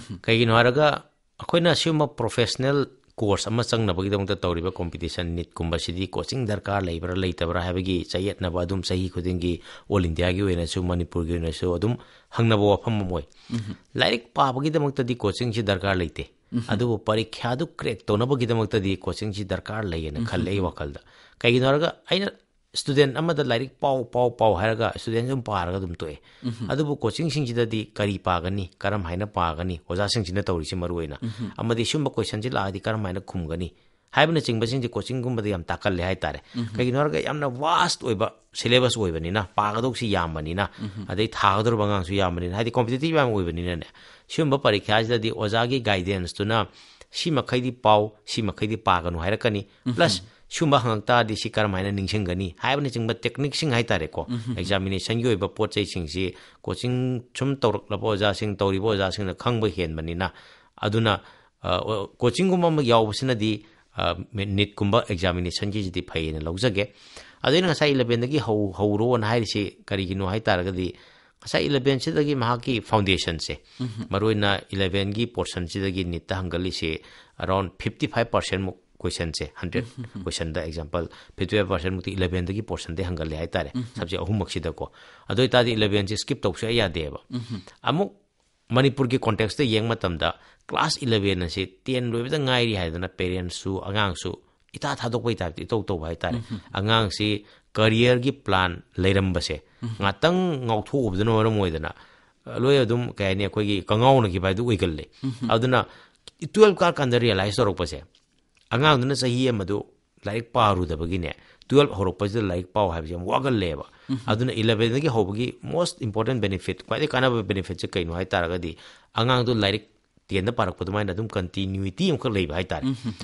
ꯀꯩꯒꯤꯅꯣ ꯍꯥꯏꯔꯒ, ꯑꯩꯈꯣꯏꯅ ꯁꯤꯒꯨꯝꯕ ꯄ꯭ꯔꯣꯐꯦꯁꯅꯦꯜ ꯀꯣꯔꯁ ꯑꯃ ꯆꯪꯅꯕꯒꯤꯗꯃꯛꯇ ꯇꯧꯔꯤꯕ ꯀꯣꯝꯄꯤꯇꯤꯁꯟ, ꯅꯤꯠꯀꯨꯝꯕꯁꯤꯗꯤ ꯀꯣꯆꯤꯡ ꯗꯔꯀꯥꯔ ꯂꯩꯕ꯭ꯔꯥ ꯂꯩꯇꯕ꯭ꯔꯥ ꯍꯥꯏꯕꯒꯤ ꯆꯌꯦꯠꯅꯕ ꯑꯗꯨꯝ ꯆꯍꯤ ꯈꯨꯗꯤꯡꯒꯤ ꯑꯣꯜ ꯏꯟꯗꯤꯌꯥꯒꯤ ꯑꯣꯏꯅꯁꯨ, ꯃꯅꯤꯄꯨꯔꯒꯤ ꯑꯣꯏꯅꯁꯨ ꯑꯗꯨꯝ ꯍꯪꯅꯕ ꯋꯥꯐꯝ ꯑꯃ ꯑꯣꯏ꯫ ꯂꯥꯏꯔꯤꯛ ꯄꯥꯕꯒꯤꯗꯃꯛꯇꯗꯤ ꯀꯣꯆꯤꯡꯁꯤ ꯗꯔꯀꯥꯔ ꯂꯩꯇꯦ꯫ ꯑꯗꯨꯕꯨ ꯄꯔꯤꯈ꯭ꯌꯥꯗꯨ ꯀ꯭ꯔꯦꯛ ꯇꯧꯅꯕꯒꯤꯗꯃꯛꯇꯗꯤ ꯀꯣꯆꯤꯡꯁꯤ ꯗꯔꯀꯥꯔ ꯂꯩꯌꯦꯅ ꯈꯜꯂꯦ ꯑꯩ ꯋꯥꯈꯜꯗ꯫ ꯀꯩꯒꯤꯅꯣ ꯍꯥꯏꯔꯒ, ꯑꯩꯅ ꯁ꯭ꯇꯨꯗꯦꯟꯠ ꯑꯃꯗ ꯂꯥꯏꯔꯤꯛ ꯄꯥꯎ, ꯄꯥꯎ, ꯄꯥꯎ ꯍꯥꯏꯔꯒ ꯁ꯭ꯇꯨꯗꯦꯟꯠꯁꯤ ꯑꯗꯨꯝ ꯄꯥꯔꯒ ꯑꯗꯨꯝ ꯇꯣꯛꯑꯦ꯫ ꯑꯗꯨꯕꯨ ꯀꯣꯆꯤꯡꯁꯤꯡꯁꯤꯗꯗꯤ ꯀꯔꯤ ꯄꯥꯒꯅꯤ, ꯀꯔꯝ ꯍꯥꯏꯅ ꯄꯥꯒꯅꯤ, ꯑꯣꯖꯥꯁꯤꯡꯁꯤꯅ ꯇꯧꯔꯤꯁꯤ ꯃꯔꯨ ꯑꯣꯏꯅ, ꯑꯃꯗꯤ ꯁꯤꯒꯨꯝꯕ ꯀꯣꯏꯁꯟꯁꯤ ꯂꯥꯛꯑꯗꯤ ꯀꯔꯝ ꯍꯥꯏꯅ ꯈꯨꯝꯒꯅꯤ ꯍꯥꯏꯕꯅꯆꯤꯡꯕꯁꯤꯡꯁꯤ ꯀꯣꯆꯤꯡꯒꯨꯝꯕꯗ ꯌꯥꯝ ꯇꯥꯛꯀꯜꯂꯦ ꯍꯥꯏꯇꯥꯔꯦ꯫ ꯀꯩꯒꯤꯅꯣ ꯍꯥꯏꯔꯒ, ꯌꯥꯝꯅ ꯚꯥꯁ꯭ꯠ ꯑꯣꯏꯕ ꯁꯤꯂꯦꯕꯁ ꯑꯣꯏꯕꯅꯤꯅ, ꯄꯥꯒꯗꯧꯁꯤ ꯌꯥꯝꯕꯅꯤꯅ, ꯑꯗꯩ ꯊꯥꯒꯗꯧꯔꯤꯕ ꯑꯉꯥꯡꯁꯨ ꯌꯥꯝꯕꯅꯤꯅ, ꯍꯥꯏꯗꯤ ꯀꯣꯝꯄꯤꯇꯤꯇꯤꯚ ꯌꯥꯝ ꯑꯣꯏꯕꯅꯤꯅꯅꯦ, ꯁꯤꯒꯨꯝꯕ ꯄꯔꯤꯈ꯭ꯌꯥꯁꯤꯗꯗꯤ ꯑꯣꯖꯥꯒꯤ ꯒꯥꯏꯗꯦꯟꯁꯇꯨꯅ ꯁꯤ ꯃꯈꯩꯗꯤ ꯄꯥꯎ, ꯁꯤ ꯃꯈꯩꯗꯤ ꯄꯥꯒꯅꯨ ꯍꯥꯏꯔꯛꯀꯅꯤ꯫ ꯄ꯭ꯂꯁ ꯁꯤꯒꯨꯝꯕ ꯍꯪꯉꯛ ꯇꯥꯔꯗꯤ ꯁꯤ ꯀꯔꯝ ꯍꯥꯏꯅ ꯅꯤꯡꯁꯤꯡꯒꯅꯤ ꯍꯥꯏꯕꯅꯆꯤꯡꯕ ꯇꯦꯛꯅꯤꯛꯁꯤꯡ ꯍꯥꯏꯇꯥꯔꯦꯀꯣ, ꯑꯦꯛꯖꯥꯃꯤꯅꯦꯁꯟꯒꯤ ꯑꯣꯏꯕ ꯄꯣꯠ ꯆꯩꯁꯤꯡꯁꯤ ꯀꯣꯆꯤꯡ ꯁꯨꯝ ꯇꯧꯔꯛꯂꯕ ꯑꯣꯖꯥꯁꯤꯡ, ꯇꯧꯔꯤꯕ ꯑꯣꯖꯥꯁꯤꯡꯅ ꯈꯪꯕ ꯍꯦꯟꯕꯅꯤꯅ꯫ ꯑꯗꯨꯅ, ꯑ, ꯀꯣꯆꯤꯡꯒꯨꯝꯕ ꯑꯃ ꯌꯥꯎꯕꯁꯤꯅꯗꯤ, ꯑ, ꯅꯤꯠꯀꯨꯝꯕ ꯑꯦꯛꯖꯥꯃꯤꯅꯦꯁꯟꯒꯤꯁꯤꯗꯤ ꯐꯩꯌꯦꯅ ꯂꯧꯖꯒꯦ꯫ ꯑꯗꯣ ꯑꯩꯅ ꯉꯁꯥꯏ ꯏꯂꯚꯦꯟꯗꯒꯤ ꯍꯧ-, ꯍꯧꯔꯣꯅ ꯍꯥꯏꯔꯤꯁꯤ ꯀꯔꯤꯒꯤꯅꯣ ꯍꯥꯏ ꯇꯥꯔꯒꯗꯤ, ꯉꯁꯥꯏ ꯏꯂꯚꯦꯟꯁꯤꯗꯒꯤ ꯃꯍꯥꯛꯀꯤ ꯐꯥꯎꯟꯗꯦꯁꯟꯁꯦ, ꯃꯔꯨꯑꯣꯏꯅ ꯏꯂꯚꯦꯟꯒꯤ ꯄꯣꯔꯁꯟꯁꯤꯗꯒꯤ ꯅꯤꯠꯇ ꯍꯪꯒꯠꯂꯤꯁꯦ ꯑꯔꯥꯎꯟ ꯐꯤꯐꯇꯤ ꯐꯥꯏꯚ ꯄꯥꯔꯁꯦꯟꯃꯨꯛ ꯀꯣꯏꯁꯟꯁꯦ, ꯍꯟꯗ꯭ꯔꯦꯠ ꯀꯣꯏꯁꯟꯗ ꯑꯦꯛꯖꯥꯝꯄꯜ ꯐꯤꯐꯇꯤ ꯐꯥꯏꯚ ꯄꯥꯔꯁꯦꯟꯃꯨꯛꯇꯤ ꯏꯂꯚꯦꯟꯗꯒꯤ ꯄꯣꯔꯁꯟꯗꯩ ꯍꯪꯒꯠꯂꯦ ꯍꯥꯏꯇꯥꯔꯦ, ꯁꯕꯖꯦꯛ ꯑꯍꯨꯝꯃꯛꯁꯤꯗꯀꯣ꯫ ꯑꯗꯨ ꯑꯣꯏꯇꯥꯔꯗꯤ ꯏꯂꯚꯦꯟꯁꯦ ꯁ꯭ꯀꯤꯞ ꯇꯧꯕ ꯁꯨꯡꯌꯥ ꯌꯥꯗꯦꯕ꯫ ꯑꯃꯨꯛ ꯃꯅꯤꯄꯨꯔꯒꯤ ꯀꯣꯟꯇꯦꯛꯁꯇ ꯌꯦꯡꯕ ꯃꯇꯝꯗ, ꯀ꯭ꯂꯥꯁ ꯏꯂꯚꯦꯟ ꯑꯁꯤ ꯇꯦꯟ ꯂꯣꯏꯕꯗ ꯉꯥꯏꯔꯤ ꯍꯥꯏꯗꯅ ꯄꯦꯔꯦꯟꯁꯁꯨ ꯑꯉꯥꯡꯁꯨ ꯏꯊꯥ ꯊꯥꯗꯣꯛꯄꯒꯤ ꯇꯥꯏꯞꯇ ꯏꯇꯧ ꯇꯧꯕ ꯍꯥꯏꯇꯥꯔꯦ꯫ ꯑꯉꯥꯡꯁꯤ ꯀꯔꯤꯌꯔꯒꯤ ꯄ꯭ꯂꯥꯟ ꯂꯩꯔꯝꯕꯁꯦ ꯉꯥꯛꯇꯪ ꯉꯥꯎꯊꯣꯛꯎꯕꯗꯨꯅ ꯃꯔꯝ ꯑꯣꯏꯗꯅ, ꯑ, ꯂꯣꯏ ꯑꯗꯨꯝ, ꯀꯩ ꯍꯥꯏꯅꯤ, ꯑꯩꯈꯣꯏꯒꯤ ꯀꯉꯥꯎꯅꯈꯤꯕ ꯍꯥꯏꯗꯨ ꯑꯣꯏꯒꯜꯂꯦ꯫ ꯑꯗꯨꯅ ꯇꯨꯌꯦꯜꯞ ꯀꯥꯔꯀꯥꯟꯗ ꯔꯤꯌꯦꯂꯥꯏꯁ ꯇꯧꯔꯛꯄꯁꯦ, ꯑꯉꯥꯡꯗꯨꯅ ꯆꯍꯤ ꯑꯃꯗꯨ ꯂꯥꯏꯔꯤꯛ ꯄꯥꯔꯨꯗꯕꯒꯤꯅꯦ, ꯇꯨꯌꯦꯜꯞ ꯍꯧꯔꯛꯄꯁꯤꯗ ꯂꯥꯏꯔꯤꯛ ꯄꯥꯎ ꯍꯥꯏꯕꯁꯦ ꯌꯥꯝ ꯋꯥꯒꯜꯂꯦꯕ꯫ ꯑꯗꯨꯅ ꯏꯂꯚꯦꯟꯗꯒꯤ ꯍꯧꯕꯒꯤ most important benefit, ꯈ꯭ꯋꯥꯏꯗꯒꯤ ꯀꯥꯟꯅꯕ ꯕꯦꯅꯤꯐꯤꯠꯁꯦ ꯀꯩꯅꯣ ꯍꯥꯏ ꯇꯥꯔꯒꯗꯤ, ꯑꯉꯥꯡꯗꯣ ꯂꯥꯏꯔꯤꯛ ꯇꯦꯟꯗ ꯄꯥꯔꯛꯄ ꯑꯗꯨꯃꯥꯏꯅ ꯑꯗꯨꯝ ꯀꯟꯇꯤꯅ꯭ꯌꯨꯏꯇꯤ ꯑꯃꯈꯛ ꯂꯩꯕ ꯍꯥꯏꯇꯥꯔꯦ꯫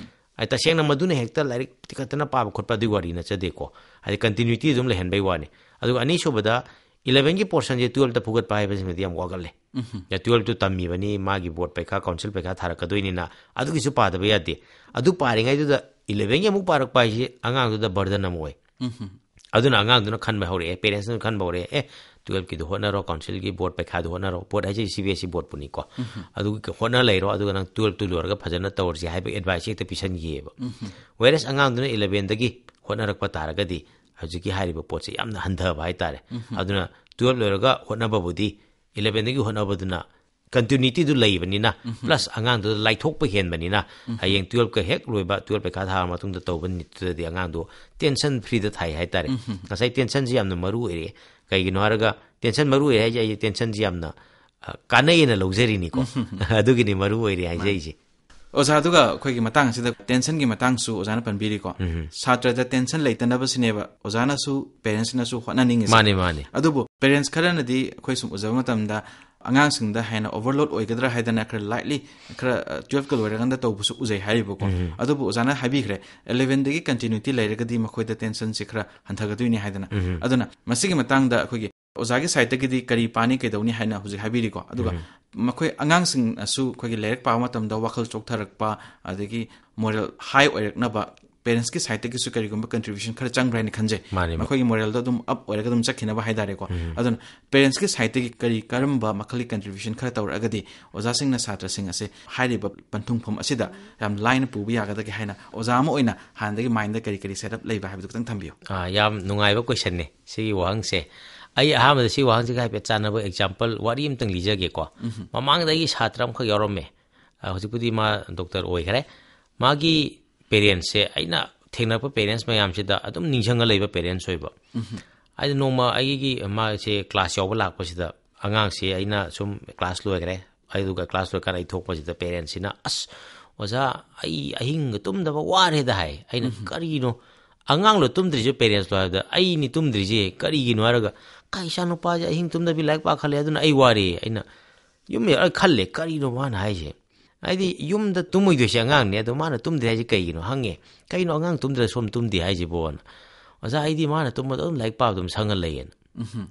ꯑꯩ ꯇꯁꯦꯡꯅ ꯃꯗꯨꯅ ꯍꯦꯛꯇ ꯂꯥꯏꯔꯤꯛ ꯇꯤꯈꯠꯇꯅ ꯄꯥꯕ ꯈꯣꯠꯄ ꯑꯗꯨꯒꯤ ꯋꯥꯔꯤ ꯅꯠꯆꯗꯦꯀꯣ꯫ ꯍꯥꯏꯗꯤ continuity ꯑꯗꯨꯝ ꯂꯩꯍꯟꯕꯩ ꯋꯥꯅꯤ꯫ ꯑꯗꯨꯒ ꯑꯅꯤꯁꯨꯕꯗ elevenꯒꯤ portionꯁꯦ twelveꯇ ꯐꯨꯒꯠꯄ ꯍꯥꯏꯕꯁꯤꯃꯗꯤ ꯌꯥꯝ ꯋꯥꯒꯜꯂꯦ꯫ ꯎꯝꯍꯨꯝ꯫ ꯌꯥ, twelveꯇꯨ ꯇꯝꯃꯤꯕꯅꯤ, ꯃꯥꯒꯤ board ꯄꯩꯈꯥ, council ꯄꯩꯈꯥ ꯊꯥꯔꯛꯀꯗꯣꯏꯅꯤꯅ ꯑꯗꯨꯒꯤꯁꯨ ꯄꯥꯗꯕ ꯌꯥꯗꯦ꯫ ꯑꯗꯨ ꯄꯥꯔꯤꯉꯩꯗꯨꯗ elevenꯒꯤ ꯑꯃꯨꯛ ꯄꯥꯔꯛꯄ ꯍꯥꯏꯁꯤ ꯑꯉꯥꯡꯗꯨꯗ burden ꯑꯃ ꯑꯣꯏ꯫ ꯎꯝꯍꯨꯝ꯫ ꯑꯗꯨꯅ ꯑꯉꯥꯡꯗꯨꯅ ꯈꯟꯕ ꯍꯧꯔꯛꯑꯦ, parentsꯅ ꯈꯟꯕ ꯍꯧꯔꯛꯑꯦ, "ꯑꯦ, twelveꯀꯤꯗꯣ ꯍꯣꯠꯅꯔꯣ, councilꯒꯤ board ꯄꯩꯈꯥꯗꯣ ꯍꯣꯠꯅꯔꯣ", board ꯍꯥꯏꯁꯦ CBSE boardꯄꯨꯅꯤꯀꯣ꯫ ꯎꯝꯍꯨꯝ꯫ "ꯑꯗꯨꯒꯤ ꯍꯣꯠꯅ ꯂꯩꯔꯣ, ꯑꯗꯨꯒ ꯅꯪ twelveꯇꯨ ꯂꯣꯏꯔꯒ ꯐꯖꯅ ꯇꯧꯔꯁꯤ" ꯍꯥꯏꯕ advice ꯍꯦꯛꯇ ꯄꯤꯁꯟꯈꯤꯑꯕ꯫ ꯎꯝꯍꯨꯝ꯫ Whereas ꯑꯉꯥꯡꯗꯨꯅ elevenꯗꯒꯤ ꯍꯣꯠꯅꯔꯛꯄ ꯇꯥꯔꯒꯗꯤ ꯍꯧꯖꯤꯛꯀꯤ ꯍꯥꯏꯔꯤꯕ ꯄꯣꯠꯁꯦ ꯌꯥꯝꯅ ꯍꯟꯊꯕ ꯍꯥꯏꯇꯥꯔꯦ꯫ ꯎꯝꯍꯨꯝ꯫ ꯑꯗꯨꯅ twelve ꯂꯣꯏꯔꯒ ꯍꯣꯠꯅꯕꯕꯨꯗꯤ elevenꯗꯒꯤ ꯍꯣꯠꯅꯕꯗꯨꯅ continuityꯗꯨ ꯂꯩꯕꯅꯤꯅ, ꯎꯝꯍꯨꯝ꯫ Plus ꯑꯉꯥꯡꯗꯨꯗ ꯂꯥꯏꯊꯣꯛꯄ ꯍꯦꯟꯕꯅꯤꯅ, ꯎꯝꯍꯨꯝ꯫ ꯍꯌꯦꯡ twelveꯀ ꯍꯦꯛ ꯂꯣꯏꯕ, twelve ꯄꯩꯈꯥ ꯊꯥꯔ ꯃꯇꯨꯡꯗ ꯇꯧꯕ ꯅꯨꯃꯤꯠꯇꯨꯗꯗꯤ ꯑꯉꯥꯡꯗꯣ tension freeꯗ ꯊꯥꯏ ꯍꯥꯏꯇꯥꯔꯦ꯫ ꯎꯝꯍꯨꯝ꯫ ꯉꯁꯥꯏ tensionꯁꯤ ꯌꯥꯝꯅ ꯃꯔꯨ ꯑꯣꯏꯔꯛꯑꯦ꯫ ꯀꯩꯒꯤꯅꯣ ꯍꯥꯏꯔꯒ tension ꯃꯔꯨ ꯑꯣꯏꯔꯦ ꯍꯥꯏꯁꯦ, ꯑꯩ tensionꯁꯤ ꯌꯥꯝꯅ, ꯑ, ꯀꯥꯟꯅꯩꯅ ꯂꯧꯖꯔꯤꯅꯤꯀꯣ꯫ ꯎꯝꯍꯨꯝ꯫ ꯑꯗꯨꯒꯤꯅꯤ ꯃꯔꯨ ꯑꯣꯏꯔꯦ ꯍꯥꯏꯖꯔꯤꯁꯦ꯫ ꯑꯣꯖꯥ, ꯑꯗꯨꯒ ꯑꯩꯈꯣꯏꯒꯤ ꯃꯇꯥꯡ ꯑꯁꯤꯗ tensionꯒꯤ ꯃꯇꯥꯡꯁꯨ ꯑꯣꯖꯥꯅ ꯄꯟꯕꯤꯔꯤꯀꯣ꯫ ꯎꯝꯍꯨꯝ꯫ ꯁꯥꯇ꯭ꯔꯗ tension ꯂꯩꯇꯅꯕꯁꯤꯅꯦꯕ ꯑꯣꯖꯥꯅꯁꯨ, parentsꯅꯁꯨ ꯍꯣꯠꯅꯅꯤꯡꯉꯤꯁꯦ꯫ ꯃꯥꯅꯦ, ꯃꯥꯅꯦ꯫ ꯑꯗꯨꯕꯨ parents ꯈꯔꯅꯗꯤ ꯑꯩꯈꯣꯏ ꯁꯨꯝ ꯎꯖꯕ ꯃꯇꯝꯗ ꯑꯉꯥꯡꯁꯤꯡꯗ ꯍꯦꯟꯅ overload ꯑꯣꯏꯒꯗ꯭ꯔꯥ ꯍꯥꯏꯗꯅ ꯈꯔ lightly, ꯈꯔ, ꯑ, twelveꯀ ꯂꯣꯏꯔꯀꯥꯟꯗ ꯇꯧꯕꯁꯨ ꯎꯖꯩ ꯍꯥꯏꯔꯤꯕꯀꯣ꯫ ꯎꯝꯍꯨꯝ꯫ ꯑꯗꯨꯕꯨ ꯑꯣꯖꯥꯅ ꯍꯥꯏꯕꯤꯈ꯭ꯔꯦ, elevenꯗꯒꯤ continuity ꯂꯩꯔꯒꯗꯤ ꯃꯈꯣꯏꯗ tensionꯁꯦ ꯈꯔ ꯍꯟꯊꯒꯗꯣꯏꯅꯤ ꯍꯥꯏꯗꯅ꯫ ꯎꯝꯍꯨꯝ꯫ ꯑꯗꯨꯅ ꯃꯁꯤꯒꯤ ꯃꯇꯥꯡꯗ ꯑꯩꯈꯣꯏꯒꯤ ꯑꯣꯖꯥꯒꯤ sideꯇꯒꯤꯗꯤ ꯀꯔꯤ ꯄꯥꯅꯤ ꯀꯩꯗꯧꯅꯤ ꯍꯥꯏꯅ ꯍꯧꯖꯤꯛ ꯍꯥꯏꯕꯤꯔꯤꯀꯣ꯫ ꯑꯗꯨꯒ ꯎꯝ꯫ ꯃꯈꯣꯏ ꯑꯉꯥꯡꯁꯤꯡꯅꯁꯨ ꯑꯩꯈꯣꯏꯒꯤ ꯂꯥꯏꯔꯤꯛ ꯄꯥꯕ ꯃꯇꯝꯗ ꯋꯥꯈꯜ ꯆꯣꯛꯊꯔꯛꯄ, ꯑꯗꯒꯤ moral high ꯑꯣꯏꯔꯛꯅꯕ parentsꯀꯤ sideꯇꯒꯤꯁꯨ ꯀꯔꯤꯒꯨꯝꯕ contribution ꯈꯔ ꯆꯪꯕ꯭ꯔꯥ ꯍꯥꯏꯅ ꯈꯟꯖꯩ꯫ ꯃꯥꯅꯤ, ꯃꯥꯅꯤ꯫ ꯃꯈꯣꯏꯒꯤ moralꯗꯣ ꯑꯗꯨꯝ up ꯑꯣꯏꯔꯒ ꯑꯗꯨꯝ ꯆꯠꯈꯤꯅꯕ ꯍꯥꯏꯇꯥꯔꯦꯀꯣ꯫ ꯎꯝ꯫ ꯑꯗꯨꯅ parentsꯀꯤ sideꯇꯒꯤ ꯀꯔꯤ, ꯀꯔꯝꯕ ꯃꯈꯜꯒꯤ contribution ꯈꯔ ꯇꯧꯔꯛꯑꯒꯗꯤ ꯑꯣꯖꯥꯁꯤꯡꯅ ꯁꯥꯇ꯭ꯔꯁꯤꯡ ꯑꯁꯦ ꯍꯥꯏꯔꯤꯕ ꯄꯟꯊꯨꯡꯐꯝ ꯑꯁꯤꯗ ꯌꯥꯝ ꯂꯥꯏꯅ ꯄꯨꯕ ꯌꯥꯒꯗꯒꯦ ꯍꯥꯏꯅ ꯑꯣꯖꯥ ꯑꯃ ꯑꯣꯏꯅ ꯍꯥꯟꯅꯗꯒꯤ mindꯗ ꯀꯔꯤ ꯀꯔꯤ setup ꯂꯩꯕ ꯍꯥꯏꯕꯗꯨ ꯈꯤꯇꯪ ꯊꯝꯕꯤꯌꯨ꯫ ꯑꯥ, ꯌꯥꯝ ꯅꯨꯡꯉꯥꯏꯕ questionꯅꯦ꯫ ꯁꯤꯒꯤ ꯋꯥꯍꯪꯁꯦ, ꯑꯩ ꯑꯍꯥꯟꯕꯗ ꯁꯤ ꯋꯥꯍꯪꯁꯤꯒ ꯍꯥꯏꯐꯦꯠ ꯆꯥꯟꯅꯕ example ꯋꯥꯔꯤ ꯑꯃꯇꯪ ꯂꯤꯖꯒꯦꯀꯣ꯫ ꯎꯝꯍꯨꯝ꯫ ꯃꯃꯥꯡꯗ ꯑꯩꯒꯤ ꯁꯥꯇ꯭ꯔ ꯑꯃꯈꯛ ꯌꯥꯎꯔꯝꯃꯦ꯫ ꯑ, ꯍꯧꯖꯤꯛꯄꯨꯗꯤ ꯃꯥ doctor ꯑꯣꯏꯈ꯭ꯔꯦ꯫ ꯃꯥꯒꯤ parentsꯁꯦ, ꯑꯩꯅ ꯊꯦꯡꯅꯔꯛꯄ parents ꯃꯌꯥꯝꯁꯤꯗ ꯑꯗꯨꯝ ꯅꯤꯡꯁꯤꯡꯉ ꯂꯩꯕ parents ꯑꯣꯏꯕ꯫ ꯎꯝꯍꯨꯝ꯫ ꯑꯩꯅ ꯅꯣꯡꯃ ꯑꯩꯒꯤ, ꯃꯥꯁꯦ class ꯌꯥꯎꯕ ꯂꯥꯛꯄꯁꯤꯗ, ꯑꯉꯥꯡꯁꯦ ꯑꯩꯅ ꯁꯨꯝ class ꯂꯣꯏꯈ꯭ꯔꯦ, ꯑꯗꯨꯒ class ꯂꯣꯏꯔꯀꯥꯟꯗ ꯑꯩ ꯊꯣꯛꯄꯁꯤꯗ parentsꯁꯤꯅ, "ꯑꯁ, ꯑꯣꯖꯥ, ꯑꯩ ꯑꯍꯤꯡꯒ ꯇꯨꯝꯗꯕ ꯋꯥꯔꯦꯗ" ꯍꯥꯏ꯫ ꯑꯩꯅ, ꯎꯝꯍꯨꯝ꯫ "ꯀꯔꯤꯅꯣ?" "ꯑꯉꯥꯡꯂꯣ ꯇꯨꯝꯗ꯭ꯔꯤꯁꯦ, parentsꯂꯣ?" ꯍꯥꯏꯕꯗ, "ꯑꯩꯅꯤ ꯇꯨꯝꯗ꯭ꯔꯤꯁꯦ, ꯀꯔꯤꯒꯤꯅꯣ?" ꯍꯥꯏꯔꯒ, "ꯀꯥꯏ, ꯏꯆꯥꯅꯨꯄꯥꯁꯦ ꯑꯍꯤꯡ ꯇꯨꯝꯗꯕꯤ ꯂꯥꯏꯔꯤꯛ ꯄꯥꯈꯠꯂꯦ, ꯑꯗꯨꯅ ꯑꯩ ꯋꯥꯔꯦ"꯫ ꯑꯩꯅ ꯌꯨꯝ ꯌꯧꯔꯒ ꯈꯜꯂꯦ, "ꯀꯔꯤꯅꯣ ꯃꯥꯅ ꯍꯥꯏꯁꯦ?" ꯍꯥꯏꯗꯤ ꯌꯨꯝꯗ ꯇꯨꯝꯃꯣꯏꯗꯣꯏꯁꯦ ꯑꯉꯥꯡꯅꯦ, ꯑꯗꯣ ꯃꯥꯅ ꯇꯨꯝꯗꯦ ꯍꯥꯏꯁꯦ ꯀꯩꯒꯤꯅꯣ ꯍꯪꯉꯦ꯫ "ꯀꯩꯅꯣ ꯑꯉꯥꯡ ꯇꯨꯝꯗ꯭ꯔ ꯁꯣꯝ ꯇꯨꯝꯗꯦ ꯍꯥꯏꯁꯤꯕꯣꯅ?" "ꯑꯣꯖꯥ, ꯑꯩꯗꯤ ꯃꯥꯅ ꯇꯨꯝꯕꯗ ꯑꯗꯨꯝ ꯂꯥꯏꯔꯤꯛ ꯄꯥꯕ ꯑꯗꯨꯝ ꯁꯪꯉ ꯂꯩꯌꯦꯅ"꯫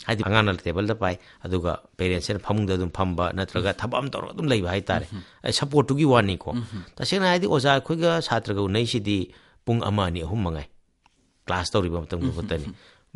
ꯍꯥꯏꯗꯤ ꯑꯉꯥꯡꯅ ꯇꯦꯕꯜꯗ ꯄꯥꯏ, ꯑꯗꯨꯒ ꯄꯦꯔꯦꯟꯁꯁꯤꯅ ꯐꯃꯨꯡꯗ ꯑꯗꯨꯝ ꯐꯝꯕ ꯅꯠꯇ꯭ꯔꯒ ꯊꯕꯛ ꯑꯃ ꯇꯧꯔꯒ ꯑꯗꯨꯝ ꯂꯩꯕ ꯍꯥꯏꯇꯥꯔꯦ꯫ ꯑꯩ ꯁꯞꯄꯣꯔꯠꯇꯨꯒꯤ ꯋꯥꯅꯤꯀꯣ꯫ ꯇꯁꯦꯡꯅ ꯍꯥꯏꯔꯗꯤ ꯑꯣꯖꯥ ꯑꯩꯈꯣꯏꯒ ꯁꯥꯇ꯭ꯔꯒ ꯎꯅꯩꯁꯤꯗꯤ ꯄꯨꯡ ꯑꯃ, ꯑꯅꯤ, ꯑꯍꯨꯝ ꯃꯉꯥꯏ ꯀ꯭ꯂꯥꯁ ꯇꯧꯔꯤꯕ ꯃꯇꯝꯒꯤ ꯈꯛꯇꯅꯤ꯫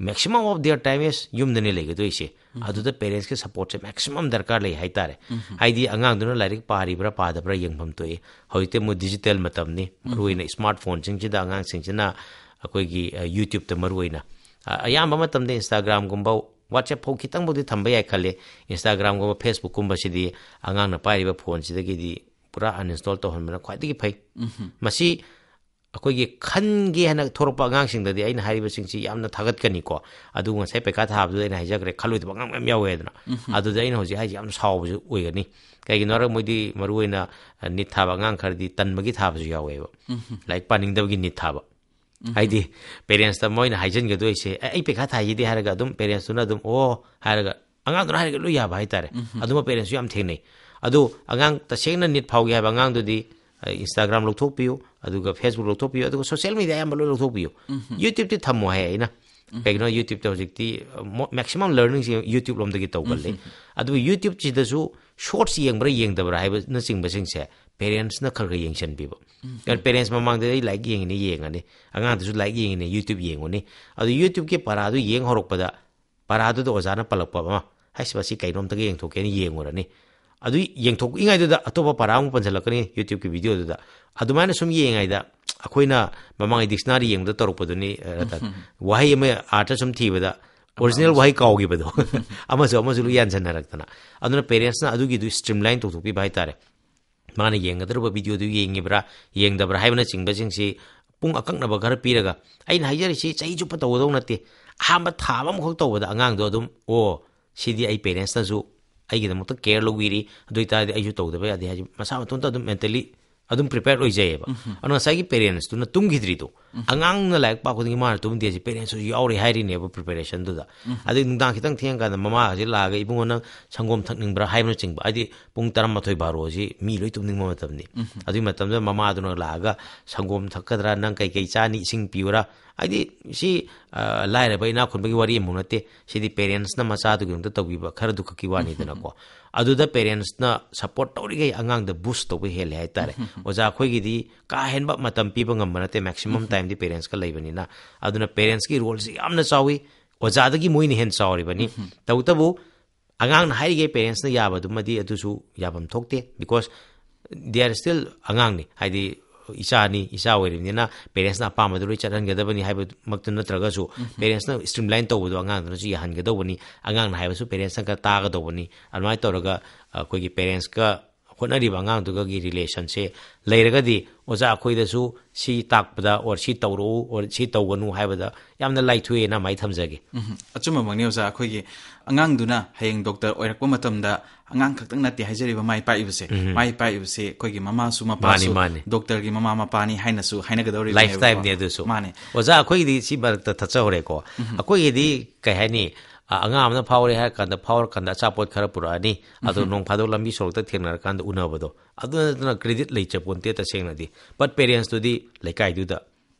Maximum of their time is ꯌꯨꯝꯗꯅꯦ ꯂꯩꯒꯗꯣꯏꯁꯦ꯫ ꯑꯗꯨꯗ ꯄꯦꯔꯦꯟꯁꯀꯤ ꯁꯞꯄꯣꯔꯠꯁꯦ ꯃꯦꯛꯁꯤꯃꯝ ꯗꯔꯀꯥꯔ ꯂꯩ ꯍꯥꯏꯇꯥꯔꯦ꯫ ꯍꯥꯏꯗꯤ ꯑꯉꯥꯡꯗꯨꯅ ꯂꯥꯏꯔꯤꯛ ꯄꯥꯔꯤꯕ꯭ꯔꯥ ꯄꯥꯗꯕ꯭ꯔꯥ ꯌꯦꯡꯐꯝ ꯊꯣꯛꯏ꯫ ꯍꯧꯖꯤꯛꯇꯤ ꯑꯃꯨꯛ ꯗꯤꯖꯤꯇꯦꯜ ꯃꯇꯝꯅꯤ꯫ ꯃꯔꯨꯑꯣꯏꯅ ꯁ꯭ꯃꯥꯔꯠ ꯐꯣꯟꯁꯤꯡꯁꯤꯗ ꯑꯉꯥꯡꯁꯤꯡꯁꯤꯅ ꯑꯩꯈꯣꯏꯒꯤ, ꯑ, YouTube-ꯇ ꯃꯔꯨꯑꯣꯏꯅ, ꯑ, ꯑꯌꯥꯝꯕ ꯃꯇꯝꯗ Instagram-ꯒꯨꯝꯕ, WhatsApp ꯐꯥꯎ ꯈꯤꯇꯪꯕꯨꯗꯤ ꯊꯝꯕ ꯌꯥꯏ ꯈꯜꯂꯤ꯫ Instagram-ꯒꯨꯝꯕ, Facebook-ꯀꯨꯝꯕꯁꯤꯗꯤ ꯑꯉꯥꯡꯅ ꯄꯥꯏꯔꯤꯕ ꯐꯣꯟꯁꯤꯗꯒꯤꯗꯤ ꯄꯨꯔꯥ uninstall ꯇꯧꯍꯟꯕꯅ ꯈ꯭ꯋꯥꯏꯗꯒꯤ ꯐꯩ꯫ ꯃꯁꯤ ꯑꯩꯈꯣꯏꯒꯤ ꯈꯟꯒꯦ ꯍꯥꯏꯅ ꯊꯣꯔꯛꯄ ꯑꯉꯥꯡꯁꯤꯡꯗꯗꯤ ꯑꯩꯅ ꯍꯥꯏꯔꯤꯕꯁꯤꯡꯁꯤ ꯌꯥꯝꯅ ꯊꯥꯒꯠꯀꯅꯤꯀꯣ꯫ ꯑꯗꯨꯕꯨ ꯉꯁꯥꯏ ꯄꯩꯈꯥ ꯊꯥꯕꯗꯨꯗ ꯑꯩꯅ ꯍꯥꯏꯖꯈ꯭ꯔꯦ, ꯈꯜꯂꯣꯏꯗꯕ ꯑꯉꯥꯡ ꯃꯌꯥꯝ ꯌꯥꯎꯋꯦꯗꯅ꯫ ꯑꯗꯨꯗ ꯑꯩꯅ ꯍꯧꯖꯤꯛ ꯍꯥꯏꯁꯦ ꯌꯥꯝ ꯁꯥꯎꯕꯁꯨ ꯑꯣꯏꯒꯅꯤ꯫ ꯀꯩꯒꯤꯅꯣ ꯍꯥꯏꯔꯒ ꯃꯣꯏꯗꯤ ꯃꯔꯨꯑꯣꯏꯅ, ꯑ, ꯅꯤꯠ ꯊꯥꯕ ꯑꯉꯥꯡ ꯈꯔꯗꯤ ꯇꯟꯕꯒꯤ ꯊꯥꯕꯁꯨ ꯌꯥꯎꯋꯦꯕ꯫ ꯂꯥꯏꯔꯤꯛ ꯄꯥꯅꯤꯡꯗꯕꯒꯤ ꯅꯤꯠ ꯊꯥꯕ꯫ ꯍꯥꯏꯗꯤ ꯄꯦꯔꯦꯟꯁꯇ ꯃꯣꯏꯅ ꯍꯥꯏꯖꯤꯟꯒꯗꯣꯏꯁꯦ, "ꯑꯦ, ꯑꯩ ꯄꯩꯈꯥ ꯊꯥꯏꯁꯤꯗꯤ" ꯍꯥꯏꯔꯒ ꯑꯗꯨꯝ ꯄꯦꯔꯦꯟꯁꯇꯨꯅ ꯑꯗꯨꯝ "ꯑꯣ" ꯍꯥꯏꯔꯒ, ꯑꯉꯥꯡꯗꯨꯅ ꯍꯥꯏꯔꯒ ꯂꯣꯏ ꯌꯥꯕ ꯍꯥꯏꯇꯥꯔꯦ꯫ ꯑꯗꯨꯝꯕ ꯄꯦꯔꯦꯟꯁꯁꯨ ꯌꯥꯝ ꯊꯦꯡꯅꯩ꯫ ꯑꯗꯨ ꯑꯉꯥꯡ ꯇꯁꯦꯡꯅ ꯅꯤꯠ ꯐꯥꯎꯒꯦ ꯍꯥꯏꯕ ꯑꯉꯥꯡꯗꯨꯗꯤ, ꯑ, Instagram ꯂꯧꯊꯣꯛꯄꯤꯌꯨ, ꯑꯗꯨꯒ Facebook ꯂꯧꯊꯣꯛꯄꯤꯌꯨ, ꯑꯗꯨꯒ social media ꯑꯌꯥꯝꯕ ꯂꯣꯏ ꯂꯧꯊꯣꯛꯄꯤꯌꯨ꯫ YouTube-ꯇꯤ ꯊꯝꯃꯣ ꯍꯥꯏ ꯑꯩꯅ꯫ ꯀꯩꯒꯤꯅꯣ, YouTube-ꯇ ꯍꯧꯖꯤꯛꯇꯤ, ꯑ, ꯃꯣ-, maximum learning-ꯁꯤ YouTube ꯂꯣꯝꯗꯒꯤ ꯇꯧꯒꯜꯂꯤ꯫ ꯑꯗꯨꯕꯨ YouTube-ꯁꯤꯗꯁꯨ shorts ꯌꯦꯡꯕ꯭ꯔꯥ ꯌꯦꯡꯗꯕ꯭ꯔꯥ ꯍꯥꯏꯕꯅꯆꯤꯡꯕꯁꯤꯡꯁꯦ ꯄꯦꯔꯦꯟꯁꯅ ꯈꯔ ꯈꯔ ꯌꯦꯡꯁꯤꯟꯕꯤꯕ꯫ ꯎꯝ꯫ ꯀꯩꯅꯣ, ꯄꯦꯔꯦꯟꯁ ꯃꯃꯥꯡꯗ ꯑꯩ ꯂꯥꯏꯔꯤꯛ ꯌꯦꯡꯉꯤꯅꯦ ꯌꯦꯡꯉꯅꯤ, ꯑꯉꯥꯡꯗꯨꯁꯨ ꯂꯥꯏꯔꯤꯛ ꯌꯦꯡꯉꯤꯅꯦ YouTube ꯌꯦꯡꯉꯨꯅꯤ꯫ ꯑꯗꯨ YouTube-ꯀꯤ ꯄꯔꯥꯗꯨ ꯌꯦꯡ ꯍꯧꯔꯛꯄꯗ ꯄꯔꯥꯗꯨꯗ ꯑꯣꯖꯥꯅ ꯄꯜꯂꯛꯄ ꯑꯃ, "ꯍꯥꯏꯁ, ꯃꯁꯤ ꯀꯩꯅꯣꯝꯇꯒ ꯌꯦꯡꯊꯣꯛꯀꯦꯅ ꯌꯦꯡꯉꯨꯔꯅꯤ"꯫ ꯑꯗꯨ ꯌꯦꯡꯊꯣꯛꯏꯉꯩꯗꯨꯗ ꯑꯇꯣꯞꯄ ꯄꯔꯥ ꯑꯃꯨꯛ ꯄꯟꯁꯤꯜꯂꯛꯀꯅꯤ YouTube-ꯀꯤ video-ꯗꯨꯗ꯫ ꯑꯗꯨꯃꯥꯏꯅ ꯁꯨꯝ ꯌꯦꯡꯉꯤꯉꯩꯗ ꯑꯩꯈꯣꯏꯅ ꯃꯃꯥꯡꯒꯤ dictionary ꯌꯦꯡꯕꯗ ꯇꯧꯔꯛꯄꯗꯨꯅꯤ, ꯑ, ꯔꯇꯟ꯫ ꯎꯝ꯫ ꯋꯥꯍꯩ ꯑꯃ ꯑꯥꯔꯊ ꯁꯨꯝ ꯊꯤꯕꯗ original ꯋꯥꯍꯩ ꯀꯥꯎꯈꯤꯕꯗꯣ꯫ ꯑꯃꯁꯨ ꯑꯃꯁꯨ ꯂꯣꯏ ꯌꯥꯟꯁꯤꯟꯅꯔꯛꯇꯅ꯫ ꯑꯗꯨꯅ ꯄꯦꯔꯦꯟꯁꯅ ꯑꯗꯨꯒꯤꯗꯨ streamline ꯇꯧꯊꯣꯛꯄꯤꯕ ꯍꯥꯏꯇꯥꯔꯦ꯫ ꯃꯥꯅ ꯌꯦꯡꯒꯗꯧꯔꯤꯕ video-ꯗꯨ ꯌꯦꯡꯉꯤꯕ꯭ꯔꯥ, ꯌꯦꯡꯗꯕ꯭ꯔꯥ ꯍꯥꯏꯕꯅꯆꯤꯡꯕꯁꯤꯡꯁꯤ ꯄꯨꯡ ꯑꯀꯛꯅꯕ ꯈꯔ ꯄꯤꯔꯒ, ꯑꯩꯅ ꯍꯥꯏꯖꯔꯤꯁꯤ ꯆꯍꯤ ꯆꯨꯞꯄ ꯇꯧꯒꯗꯧ ꯅꯠꯇꯦ꯫ ꯑꯍꯥꯟꯕ ꯊꯥ ꯑꯃꯈꯛ ꯇꯧꯕꯗ ꯑꯉꯥꯡꯗꯣ ꯑꯗꯨꯝ, "ꯑꯣ, ꯁꯤꯗꯤ ꯑꯩ ꯄꯦꯔꯦꯟꯁꯅꯁꯨ ꯑꯩꯒꯤꯗꯃꯛꯇ care ꯂꯧꯕꯤꯔꯤ, ꯑꯗꯨ ꯑꯣꯏꯇꯥꯔꯗꯤ ꯑꯩꯁꯨ ꯇꯧꯗꯕ ꯌꯥꯗꯦ" ꯍꯥꯏꯁꯤ ꯃꯁꯥ ꯃꯇꯣꯝꯇ ꯑꯗꯨꯝ mentally ꯑꯗꯨꯝ prepared ꯑꯣꯏꯖꯩꯌꯦꯕ꯫ ꯑꯗꯣ ꯉꯁꯥꯏꯒꯤ parentsꯇꯨꯅ ꯇꯨꯝꯈꯤꯗ꯭ꯔꯤꯗꯣ, ꯑꯉꯥꯡꯅ ꯂꯥꯏꯔꯤꯛ ꯄꯥ ꯈꯨꯗꯤꯡꯒꯤ ꯃꯥꯅ ꯇꯨꯝꯗꯦꯁꯦ parentsꯁꯨ ꯌꯥꯎꯔꯤ ꯍꯥꯏꯔꯤꯅꯦꯕ preparationꯗꯨꯗ꯫ ꯑꯗꯩ ꯅꯨꯡꯗꯥꯡ ꯈꯤꯇꯪ ꯊꯦꯡꯉꯀꯥꯟꯗ ꯃꯃꯥꯁꯦ ꯂꯥꯛꯑꯒ, "ꯏꯕꯨꯡꯉꯣ, ꯅꯪ ꯁꯪꯒꯣꯝ ꯊꯛꯅꯤꯡꯕ꯭ꯔꯥ?" ꯍꯥꯏꯕꯅꯆꯤꯡꯕ꯫ ꯍꯥꯏꯗꯤ ꯄꯨꯡ ꯇꯔꯥꯃꯥꯊꯣꯏ ꯕꯥꯔꯣꯁꯤ ꯃꯤ ꯂꯣꯏ ꯇꯨꯝꯅꯤꯡꯕ ꯃꯇꯝꯅꯤ꯫ ꯑꯗꯨꯒꯤ ꯃꯇꯝꯗ ꯃꯃꯥꯗꯨꯅ ꯂꯥꯛꯑꯒ, "ꯁꯪꯒꯣꯝ ꯊꯛꯀꯗ꯭ꯔꯥ? ꯅꯪ ꯀꯩꯀꯩ ꯆꯥꯅꯤ? ꯏꯁꯤꯡ ꯄꯤꯌꯨꯔꯥ?" ꯍꯥꯏꯗꯤ ꯁꯤ, ꯑ, ꯂꯥꯏꯔꯕ ꯏꯅꯥꯛ ꯈꯨꯟꯕꯒꯤ ꯋꯥꯔꯤ ꯑꯃꯐꯥꯎ ꯅꯠꯇꯦ꯫ ꯁꯤꯗꯤ parentsꯅ ꯃꯆꯥꯗꯨꯒꯤꯗꯃꯛꯇ ꯇꯧꯕꯤꯕ ꯈꯔꯗꯨ ꯈꯛꯀꯤ ꯋꯥꯅꯤꯗꯅꯀꯣ꯫ ꯑꯗꯨꯗ parentsꯅ support ꯇꯧꯔꯤꯈꯩ ꯑꯉꯥꯡꯗ boost ꯇꯧꯕ ꯍꯦꯜꯂꯦ ꯍꯥꯏꯇꯥꯔꯦ꯫ ꯑꯣꯖꯥ ꯑꯩꯈꯣꯏꯒꯤꯗꯤ ꯀꯥ ꯍꯦꯟꯕ ꯃꯇꯝ ꯄꯤꯕ ꯉꯝꯕ ꯅꯠꯇꯦ, maximum timeꯗꯤ parentsꯀ ꯂꯩꯕꯅꯤꯅ꯫ ꯑꯗꯨꯅ parentsꯀꯤ roleꯁꯤ ꯌꯥꯝꯅ ꯆꯥꯎꯏ, ꯑꯣꯖꯥꯗꯒꯤ ꯃꯣꯏꯅ ꯍꯦꯟꯅ ꯆꯥꯎꯔꯤꯕꯅꯤ꯫ ꯇꯧꯕꯇꯕꯨ ꯑꯉꯥꯡꯅ ꯍꯥꯏꯔꯤꯈꯩ parentsꯅ ꯌꯥꯕꯗꯨꯃꯗꯤ ꯑꯗꯨꯁꯨ ꯌꯥꯐꯝ ꯊꯣꯛꯇꯦ, because they are still ꯑꯉꯥꯡꯅꯤ꯫ ꯍꯥꯏꯗꯤ ꯏꯆꯥꯅꯤ, ꯏꯆꯥ ꯑꯣꯏꯔꯤꯕꯅꯤꯅ parentsꯅ ꯑꯄꯥꯝꯕꯗꯨ ꯂꯣꯏ ꯆꯠꯍꯟꯒꯗꯕꯅꯤ ꯍꯥꯏꯕꯃꯛꯇ ꯅꯠꯇ꯭ꯔꯒꯁꯨ, parentsꯅ streamline ꯇꯧꯕꯗꯣ ꯑꯉꯥꯡꯗꯨꯅꯁꯨ ꯌꯥꯍꯟꯒꯗꯧꯕꯅꯤ, ꯑꯉꯥꯡꯅ ꯍꯥꯏꯕꯁꯨ parentsꯅ ꯈꯔ ꯇꯥꯒꯗꯧꯕꯅꯤ꯫ ꯑꯗꯨꯃꯥꯏꯅ ꯇꯧꯔꯒ ꯑꯩꯈꯣꯏꯒꯤ parentsꯀ ꯍꯣꯠꯅꯔꯤꯕ ꯑꯉꯥꯡꯗꯨꯒꯒꯤ relationꯁꯦ ꯂꯩꯔꯒꯗꯤ ꯑꯣꯖꯥ ꯑꯩꯈꯣꯏꯗꯁꯨ ꯁꯤ ꯇꯥꯛꯄꯗ, or ꯁꯤ ꯇꯧꯔꯛꯎ, or ꯁꯤ ꯇꯧꯒꯅꯨ ꯍꯥꯏꯕꯗ ꯌꯥꯝꯅ ꯂꯥꯏꯊꯣꯛꯑꯦꯅ ꯑꯃꯥꯏ ꯊꯝꯖꯒꯦ꯫ ꯎꯝ, ꯑꯆꯨꯝꯕꯃꯛꯅꯤ ꯑꯣꯖꯥ꯫ ꯑꯩꯈꯣꯏꯒꯤ ꯑꯉꯥꯡꯗꯨꯅ ꯍꯌꯦꯡ doctor ꯑꯣꯏꯔꯛꯄ ꯃꯇꯝꯗ ꯑꯉꯥꯡ ꯈꯛꯇꯪ ꯅꯠꯇꯦ ꯍꯥꯏꯖꯔꯤꯕ ꯃꯥꯏ ꯄꯥꯛꯏꯕꯁꯦ꯫ ꯎꯝ꯫ ꯃꯥꯏ ꯄꯥꯛꯏꯕꯁꯦ ꯑꯩꯈꯣꯏꯒꯤ ꯃꯃꯥꯁꯨ ꯃꯄꯥꯁꯨ ꯃꯥꯅꯤ, ꯃꯥꯅꯤ꯫ Doctorꯒꯤ ꯃꯃꯥ ꯃꯄꯥꯅꯤ ꯍꯥꯏꯅꯁꯨ ꯍꯥꯏꯅꯒꯗꯧꯔꯤꯕꯅꯦꯕꯀꯣ꯫ Lifetimeꯅꯤ ꯑꯗꯨꯁꯨ꯫ ꯃꯥꯅꯦ꯫ ꯑꯣꯖꯥ, ꯑꯩꯈꯣꯏꯒꯤꯗꯤ ꯁꯤ ꯃꯔꯛꯇ ꯊꯠꯆꯍꯧꯔꯦꯀꯣ꯫ ꯎꯝ꯫ ꯑꯩꯈꯣꯏꯒꯤꯗꯤ ꯀꯩ ꯍꯥꯏꯅꯤ, ꯑ, ꯑꯉꯥꯡ ꯑꯃꯅ ꯐꯥꯎꯔꯦ ꯍꯥꯏꯔ ꯀꯥꯟꯗ, ꯐꯥꯎꯔꯀꯥꯟꯗ ꯑꯆꯥꯄꯣꯠ ꯈꯔ ꯄꯨꯔꯛꯑꯅꯤ, ꯑꯗꯣ ꯎꯝ꯫ ꯅꯣꯡ ꯐꯥꯗꯣꯛ ꯂꯝꯕꯤ ꯁꯣꯔꯣꯛꯇ ꯊꯦꯡꯅꯔꯀꯥꯟꯗ ꯎꯅꯕꯗꯣ, ꯑꯗꯨ ꯅꯠꯇꯅ credit ꯂꯩꯖ ꯄꯣꯟꯇꯦ ꯇꯁꯦꯡꯅꯗꯤ꯫ But parentsꯇꯨꯗꯤ ꯂꯩꯀꯥꯏꯗꯨꯗ,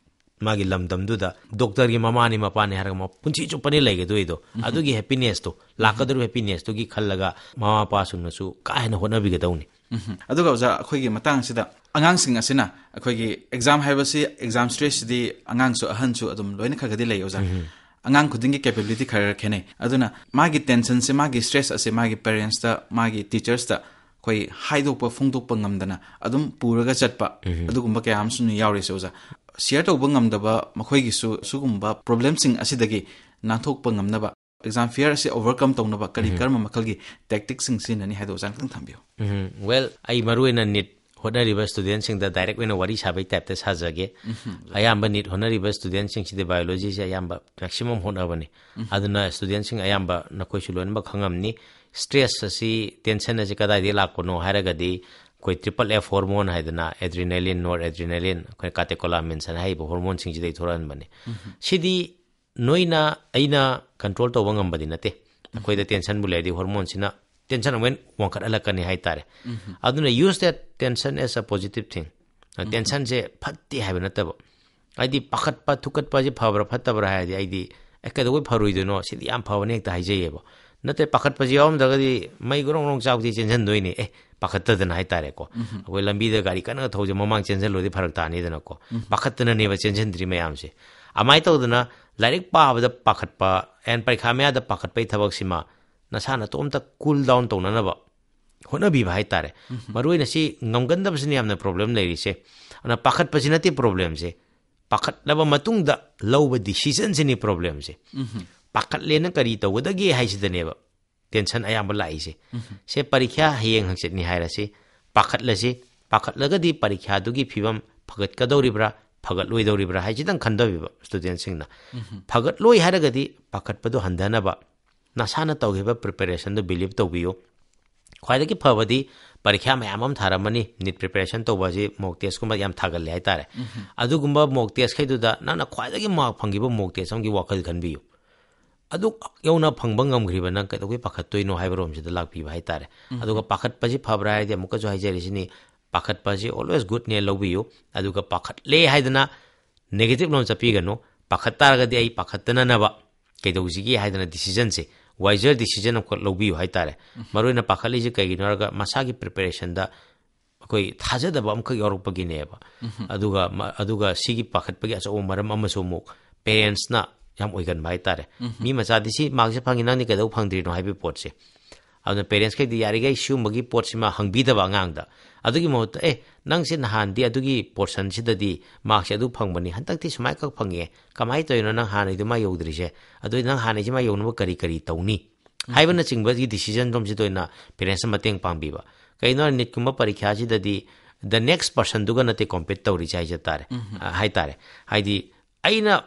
ꯃꯥꯒꯤ ꯂꯝꯗꯝꯗꯨꯗ doctorꯒꯤ ꯃꯃꯥꯅꯤ ꯃꯄꯥꯅꯤ ꯍꯥꯏꯔꯒ ꯃꯥ ꯄꯨꯟꯁꯤ ꯆꯨꯞꯄꯅꯤ ꯂꯩꯒꯗꯣꯏꯗꯣ꯫ ꯎꯝ꯫ ꯑꯗꯨꯒꯤ happinessꯇꯣ, ꯎꯝ꯫ ꯂꯥꯛꯀꯗꯧꯔꯤꯕ happinessꯇꯨꯒꯤ ꯈꯜꯂꯒ ꯃꯃꯥ ꯃꯄꯥꯁꯤꯡꯅꯁꯨ ꯀꯥ ꯍꯦꯟꯅ ꯍꯣꯠꯅꯕꯤꯒꯗꯧꯅꯤ꯫ ꯎꯝ꯫ ꯑꯗꯨꯒ ꯑꯣꯖꯥ, ꯑꯩꯈꯣꯏꯒꯤ ꯃꯇꯥꯡꯁꯤꯗ ꯑꯉꯥꯡꯁꯤꯡ ꯑꯁꯤꯅ ꯑꯩꯈꯣꯏꯒꯤ exam ꯍꯥꯏꯕꯁꯤ, exam stressꯁꯤꯗꯤ ꯑꯉꯥꯡꯁꯨ ꯑꯍꯟꯁꯨ ꯑꯗꯨꯝ ꯂꯣꯏꯅ ꯈꯔ ꯈꯔꯗꯤ ꯂꯩ ꯑꯣꯖꯥ꯫ ꯎꯝ꯫ ꯑꯉꯥꯡ ꯈꯨꯗꯤꯡꯒꯤ capability ꯈꯔ ꯈꯔ ꯈꯦꯠꯅꯩ꯫ ꯑꯗꯨꯅ ꯃꯥꯒꯤ tensionꯁꯦ, ꯃꯥꯒꯤ stress ꯑꯁꯦ ꯃꯥꯒꯤ parentsꯇ, ꯃꯥꯒꯤ teachersꯇ ꯑꯩꯈꯣꯏ ꯍꯥꯏꯗꯣꯛꯄ ꯐꯣꯡꯗꯣꯛꯄ ꯉꯝꯗꯅ ꯑꯗꯨꯝ ꯄꯨꯔꯒ ꯆꯠꯄ, ꯎꯝ꯫ ꯑꯗꯨꯒꯨꯝꯕ ꯀꯌꯥ ꯑꯃꯁꯨ ꯌꯥꯎꯔꯤꯁꯦ ꯑꯣꯖꯥ꯫ Share ꯇꯧꯕ ꯉꯝꯗꯕ ꯃꯈꯣꯏꯒꯤꯁꯨ ꯁꯤꯒꯨꯝꯕ problemꯁꯤꯡ ꯑꯁꯤꯗꯒꯤ ꯅꯥꯟꯊꯣꯛꯄ ꯉꯝꯅꯕ, exam fear ꯑꯁꯤ overcome ꯇꯧꯅꯕ ꯀꯔꯤ ꯎꯝ꯫ ꯀꯔꯝꯕ ꯃꯈꯜꯒꯤ tacticꯁꯤꯡ ꯁꯤꯖꯤꯟꯅꯅꯤ ꯍꯥꯏꯗꯣ ꯑꯣꯖꯥꯅ ꯈꯤꯇꯪ ꯊꯝꯕꯤꯌꯨ꯫ ꯎꯝ, well, ꯑꯩ ꯃꯔꯨ ꯑꯣꯏꯅ NEET ꯍꯣꯠꯅꯔꯤꯕ studentꯁꯤꯡꯗ direct ꯑꯣꯏꯅ ꯋꯥꯔꯤ ꯁꯥꯕꯩ typeꯇ ꯁꯥꯖꯒꯦ꯫ ꯎꯝ꯫ ꯑꯌꯥꯝꯕ NEET ꯍꯣꯠꯅꯔꯤꯕ studentꯁꯤꯡꯁꯤꯗꯤ biologyꯁꯦ ꯑꯌꯥꯝꯕ maximum ꯍꯣꯠꯅꯕꯅꯤ꯫ ꯎꯝ꯫ ꯑꯗꯨꯅ studentꯁꯤꯡ ꯑꯌꯥꯝꯕ ꯅꯈꯣꯏꯁꯨ ꯂꯣꯏꯅꯃꯛ ꯈꯪꯉꯝꯅꯤ꯫ Stress ꯑꯁꯤ, tension ꯑꯁꯤ ꯀꯗꯥꯏꯗꯒꯤ ꯂꯥꯛꯄꯅꯣ ꯍꯥꯏꯔꯒꯗꯤ, ꯑꯩꯈꯣꯏ triple F hormone ꯍꯥꯏꯗꯅ adrenaline, noradrenaline, ꯑꯩꯈꯣꯏ catecholamines ꯍꯥꯏꯅ ꯍꯥꯏꯔꯤꯕ hormoneꯁꯤꯡꯁꯤꯗꯩ ꯊꯣꯛꯂꯛꯍꯟꯕꯅꯤ꯫ ꯁꯤꯗꯤ ꯅꯣꯏꯅ ꯑꯩꯅ control ꯇꯧꯕ ꯉꯝꯕꯗꯤ ꯅꯠꯇꯦ꯫ ꯑꯩꯈꯣꯏꯗ tensionꯕꯨ ꯂꯩꯔꯗꯤ hormoneꯁꯤꯅ tension ꯑꯃꯨꯛ ꯍꯦꯟꯅ ꯋꯥꯡꯈꯠꯍꯜꯂꯛꯀꯅꯤ ꯍꯥꯏꯇꯥꯔꯦ꯫ ꯑꯗꯨꯅ use that tension as a positive thing꯫ Tensionꯁꯦ ꯐꯠꯇꯦ ꯍꯥꯏꯕ ꯅꯠꯇꯕ, ꯍꯥꯏꯗꯤ ꯄꯥꯈꯠꯄ ꯊꯨꯀꯠꯄꯁꯦ ꯐꯕ꯭ꯔꯥ ꯐꯠꯇꯕ꯭ꯔꯥ ꯍꯥꯏꯔꯗꯤ ꯑꯩꯗꯤ, "ꯑꯦ, ꯀꯩꯗꯧꯕꯩ ꯐꯔꯣꯏꯗꯣꯏꯅꯣ? ꯁꯤꯗꯤ ꯌꯥꯝ ꯐꯕꯅꯤ" ꯍꯦꯛꯇ ꯍꯥꯏꯖꯩꯌꯦꯕ꯫ ꯅꯠꯇꯦ, ꯄꯥꯈꯠꯄꯁꯦ ꯌꯥꯎꯔꯝꯗ꯭ꯔꯒꯗꯤ ꯃꯩ ꯒ꯭ꯔꯣꯡ ꯒ꯭ꯔꯣꯡ ꯆꯥꯛꯄꯗꯤ ꯆꯦꯟꯁꯤꯟꯗꯣꯏꯅꯤ꯫ ꯑꯦ, ꯄꯥꯈꯠꯇꯗꯅ ꯍꯥꯏꯇꯥꯔꯦꯀꯣ꯫ ꯑꯩꯈꯣꯏ ꯂꯝꯕꯤꯗ ꯒꯥꯔꯤ ꯀꯟꯅ ꯊꯧꯁꯦ ꯃꯃꯥꯡ ꯆꯦꯟꯁꯤꯜꯂꯨꯔꯗꯤ ꯐꯔꯛ ꯇꯥꯅꯤꯗꯅꯀꯣ꯫ ꯄꯥꯈꯠꯇꯅꯅꯦꯕ ꯆꯦꯟꯁꯤꯟꯗ꯭ꯔꯤ ꯃꯌꯥꯝꯁꯦ꯫ ꯑꯗꯨꯃꯥꯏꯅ ꯇꯧꯗꯅ ꯂꯥꯏꯔꯤꯛ ꯄꯥꯕꯗ ꯄꯥꯈꯠꯄ, ꯑꯦꯟ ꯄꯔꯤꯈꯥ ꯃꯌꯥꯗ ꯄꯥꯈꯠꯄꯒꯤ ꯊꯕꯛꯁꯤꯃ ꯅꯁꯥ ꯅꯇꯣꯝꯇ cool down ꯇꯧꯅꯅꯕ ꯍꯣꯠꯅꯕꯤꯕ ꯍꯥꯏꯇꯥꯔꯦ꯫ ꯃꯔꯨꯑꯣꯏꯅ ꯁꯤ ꯉꯝꯒꯟꯗꯕꯁꯤꯅ ꯌꯥꯝꯅ problem ꯂꯩꯔꯤꯁꯦ꯫ ꯑꯗꯨꯅ ꯄꯥꯈꯠꯄꯁꯤ ꯅꯠꯇꯦ problemꯁꯦ, ꯄꯥꯈꯠꯂꯕ ꯃꯇꯨꯡꯗ ꯂꯧꯕ decisionꯁꯤꯅꯤ problemꯁꯦ꯫ ꯄꯥꯈꯠꯂꯦꯅ ꯀꯔꯤ ꯇꯧꯒꯗꯒꯦ ꯍꯥꯏꯁꯤꯗꯅꯦꯕ tension ꯑꯌꯥꯝꯕ ꯂꯥꯛꯏꯁꯦ꯫ ꯁꯦ, ꯄꯔꯤꯈ꯭ꯌꯥ ꯍꯌꯦꯡ ꯍꯪꯆꯤꯠꯅꯤ ꯍꯥꯏꯔꯁꯤ, ꯄꯥꯈꯠꯂꯁꯤ꯫ ꯄꯥꯈꯠꯂꯒꯗꯤ ꯄꯔꯤꯈ꯭ꯌꯥꯗꯨꯒꯤ ꯐꯤꯕꯝ ꯐꯒꯠꯀꯗꯧꯔꯤꯕ꯭ꯔꯥ, ꯐꯒꯠꯂꯣꯏꯗꯧꯔꯤꯕ꯭ꯔꯥ ꯍꯥꯏꯁꯤꯗꯪ ꯈꯟꯗꯕꯤꯕ studentꯁꯤꯡꯅ꯫ ꯐꯒꯠꯂꯣꯏ ꯍꯥꯏꯔꯒꯗꯤ ꯄꯥꯈꯠꯄꯗꯣ ꯍꯟꯊꯅꯕ ꯅꯁꯥꯅ ꯇꯧꯈꯤꯕ preparationꯗꯣ believe ꯇꯧꯕꯤꯌꯨ꯫ ꯈ꯭ꯋꯥꯏꯗꯒꯤ ꯐꯕꯗꯤ ꯄꯔꯤꯈ꯭ꯌꯥ ꯃꯌꯥꯝ ꯑꯃ ꯊꯥꯔꯝꯃꯅꯤ, NEET preparation ꯇꯧꯕ ꯑꯁꯤ mock testꯀꯨꯝꯕ ꯌꯥꯝ ꯊꯥꯒꯜꯂꯦ ꯍꯥꯏꯇꯥꯔꯦ꯫ ꯑꯗꯨꯒꯨꯝꯕ mock test ꯈꯩꯗꯨꯗ ꯅꯪꯅ ꯈ꯭ꯋꯥꯏꯗꯒꯤ mark ꯐꯪꯈꯤꯕ mock test ꯑꯃꯒꯤ ꯋꯥꯈꯜ ꯈꯟꯕꯤꯌꯨ꯫ ꯑꯗꯨ ꯌꯧꯅ ꯐꯪꯕ ꯉꯝꯈ꯭ꯔꯤꯕ ꯅꯪ ꯀꯩꯗꯧꯕꯩ ꯄꯥꯈꯠꯇꯣꯏꯅꯣ ꯍꯥꯏꯕꯔꯣꯝꯁꯤꯗ ꯂꯥꯛꯄꯤꯕ ꯍꯥꯏꯇꯥꯔꯦ꯫ ꯑꯗꯨꯒ ꯄꯥꯈꯠꯄꯁꯤ ꯐꯕ꯭ꯔꯥ ꯍꯥꯏꯔꯗꯤ ꯑꯃꯨꯛꯀꯁꯨ ꯍꯥꯏꯖꯔꯤꯁꯤꯅꯤ, ꯄꯥꯈꯠꯄꯁꯤ always goodꯅꯦ ꯂꯧꯕꯤꯌꯨ꯫ ꯑꯗꯨꯒ ꯄꯥꯈꯠꯂꯦ ꯍꯥꯏꯗꯅ negative ꯂꯣꯝ ꯆꯠꯄꯤꯒꯅꯨ꯫ ꯄꯥꯈꯠ ꯇꯥꯔꯒꯗꯤ ꯑꯩ ꯄꯥꯈꯠꯇꯅꯅꯕ ꯀꯩꯗꯧꯁꯤꯒꯦ ꯍꯥꯏꯗꯅ decisionꯁꯦ, wiser decision ꯑꯃꯈꯛ ꯂꯧꯕꯤꯌꯨ ꯍꯥꯏꯇꯥꯔꯦ꯫ ꯃꯔꯨꯑꯣꯏꯅ ꯄꯥꯈꯠꯂꯤꯁꯦ ꯀꯩꯒꯤꯅꯣ ꯍꯥꯏꯔꯒ ꯃꯁꯥꯒꯤ preparationꯗ ꯑꯩꯈꯣꯏ ꯊꯥꯖꯗꯕ ꯑꯃꯈꯛ ꯌꯥꯎꯔꯛꯄꯒꯤꯅꯦꯕ꯫ ꯑꯗꯨꯒ ꯃ-, ꯑꯗꯨꯒ ꯁꯤꯒꯤ ꯄꯥꯈꯠꯄꯒꯤ ꯑꯆꯧꯕ ꯃꯔꯝ ꯑꯃꯁꯨ ꯑꯃꯨꯛ parentsꯅ ꯌꯥꯝ ꯑꯣꯏꯒꯟꯕ ꯍꯥꯏꯇꯥꯔꯦ꯫ ꯃꯤ ꯃꯆꯥꯗꯤ ꯁꯤ markꯁꯦ ꯐꯪꯉꯤ, ꯅꯪꯗꯤ ꯀꯩꯗꯧ ꯐꯪꯗ꯭ꯔꯤꯅꯣ ꯍꯥꯏꯕꯒꯤ ꯄꯣꯠꯁꯦ꯫ ꯑꯗꯨꯅ parentsꯈꯩꯗꯤ ꯌꯥꯔꯤꯈꯩ ꯁꯤꯒꯨꯝꯕꯒꯤ ꯄꯣꯠꯁꯤꯃ ꯍꯪꯕꯤꯗꯕ ꯑꯉꯥꯡꯗ꯫ ꯑꯗꯨꯒꯤ ꯃꯍꯨꯠꯇ, "ꯑꯦ, ꯅꯪꯁꯦ ꯅꯍꯥꯟꯗꯤ ꯑꯗꯨꯒꯤ portionꯁꯤꯗꯗꯤ markꯁꯦ ꯑꯗꯨ ꯐꯪꯕꯅꯤ, ꯍꯟꯗꯛꯇꯤ ꯁꯨꯃꯥꯏꯈꯛ ꯐꯪꯉꯦ, ꯀꯃꯥꯏꯅ ꯇꯧꯔꯤꯅꯣ ꯅꯪ ꯍꯥꯟꯅꯩꯗꯨ ꯃꯥ ꯌꯧꯗ꯭ꯔꯤꯁꯦ? ꯑꯗꯨ ꯅꯪ ꯍꯥꯟꯅꯩꯁꯤ ꯃꯥ ꯌꯧꯅꯕ ꯀꯔꯤ ꯀꯔꯤ ꯇꯧꯅꯤ?" ꯍꯥꯏꯕꯅꯆꯤꯡꯕꯒꯤ decision ꯔꯣꯝꯁꯤꯗ ꯑꯣꯏꯅ parentsꯅ ꯃꯇꯦꯡ ꯄꯥꯡꯕꯤꯕ꯫ ꯀꯩꯅꯣ, NEETꯀꯨꯝꯕ ꯄꯔꯤꯈ꯭ꯌꯥꯁꯤꯗꯗꯤ the next personꯗꯨꯒ ꯅꯠꯇꯦ compete ꯇꯧꯔꯤꯁꯦ ꯍꯥꯏꯖ ꯇꯥꯔꯦ꯫ ꯑ, ꯍꯥꯏꯇꯥꯔꯦ꯫ ꯍꯥꯏꯗꯤ ꯑꯩꯅ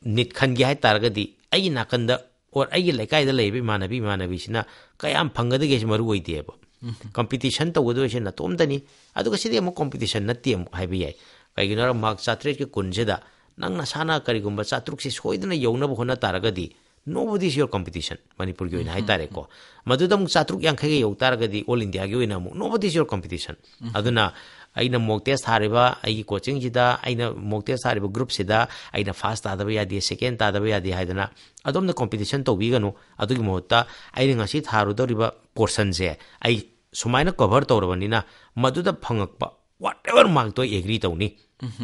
NEET ꯈꯟꯒꯦ ꯍꯥꯏ ꯇꯥꯔꯒꯗꯤ ꯑꯩꯒꯤ ꯅꯥꯀꯟꯗ or ꯑꯩꯒꯤ ꯂꯩꯀꯥꯏꯗ ꯂꯩꯔꯤꯕ ꯏꯃꯥꯟꯅꯕꯤ ꯏꯃꯥꯟꯅꯕꯤꯁꯤꯅ ꯀꯌꯥꯝ ꯐꯪꯒꯗꯒꯦꯁꯤ ꯃꯔꯨ ꯑꯣꯏꯗꯦꯕ꯫ ꯀꯝꯄꯤꯇꯤꯁꯟ ꯇꯧꯒꯗꯣꯏꯁꯦ ꯅꯇꯣꯝꯇꯅꯤ꯫ ꯑꯗꯨꯒ ꯁꯤꯗꯤ ꯑꯃꯨꯛ ꯀꯝꯄꯤꯇꯤꯁꯟ ꯅꯠꯇꯦ ꯑꯃꯨꯛ ꯍꯥꯏꯕ ꯌꯥꯏ꯫ ꯀꯩꯒꯤꯅꯣ ꯍꯥꯏꯔ ꯃꯥꯔꯛ ꯆꯥꯇ꯭ꯔꯦꯠꯀꯤ ꯀꯨꯟꯁꯤꯗ ꯅꯪ ꯅꯁꯥꯅ ꯀꯔꯤꯒꯨꯝꯕ ꯆꯥꯇ꯭ꯔꯨꯛꯁꯤ ꯁꯣꯏꯗꯅ ꯌꯧꯅꯕ ꯍꯣꯠꯅ ꯇꯥꯔꯒꯗꯤ, nobody is your competition, ꯃꯅꯤꯄꯨꯔꯒꯤ ꯑꯣꯏꯅ ꯍꯥꯏꯇꯥꯔꯦꯀꯣ꯫ ꯃꯗꯨꯗ ꯑꯃꯨꯛ ꯆꯥꯇ꯭ꯔꯨꯛ ꯌꯥꯡꯈꯩꯒ ꯌꯧ ꯇꯥꯔꯒꯗꯤ, ꯑꯣꯜ ꯏꯟꯗꯤꯌꯥꯒꯤ ꯑꯣꯏꯅ ꯑꯃꯨꯛ nobody is your competition꯫ ꯑꯗꯨꯅ ꯑꯩꯅ ꯃꯣꯛ ꯇꯦꯁ ꯊꯥꯔꯤꯕ ꯑꯩꯒꯤ ꯀꯣꯆꯤꯡꯁꯤꯗ, ꯑꯩꯅ ꯃꯣꯛ ꯇꯦꯁ ꯊꯥꯔꯤꯕ ꯒ꯭ꯔꯨꯞꯁꯤꯗ ꯑꯩꯅ ꯐꯥꯔꯁ ꯇꯥꯗꯕ ꯌꯥꯗꯦ, ꯁꯦꯀꯦꯟ ꯇꯥꯗꯕ ꯌꯥꯗꯦ ꯍꯥꯏꯗꯅ ꯑꯗꯣꯝꯅ ꯀꯣꯝꯄꯤꯇꯤꯁꯟ ꯇꯧꯕꯤꯒꯅꯨ꯫ ꯑꯗꯨꯒꯤ ꯃꯍꯨꯠꯇ ꯑꯩꯅ ꯉꯁꯤ ꯊꯥꯔꯨꯗꯧꯔꯤꯕ ꯄꯣꯔꯁꯟꯁꯦ ꯑꯩ ꯁꯨꯃꯥꯏꯅ ꯀꯣꯚꯔ ꯇꯧꯔꯕꯅꯤꯅ, ꯃꯗꯨꯗ ꯐꯪꯉꯛꯄ whatever ꯃꯥꯔꯛꯇꯣ ꯑꯩ ꯑꯦꯒ꯭ꯔꯤ ꯇꯧꯅꯤ꯫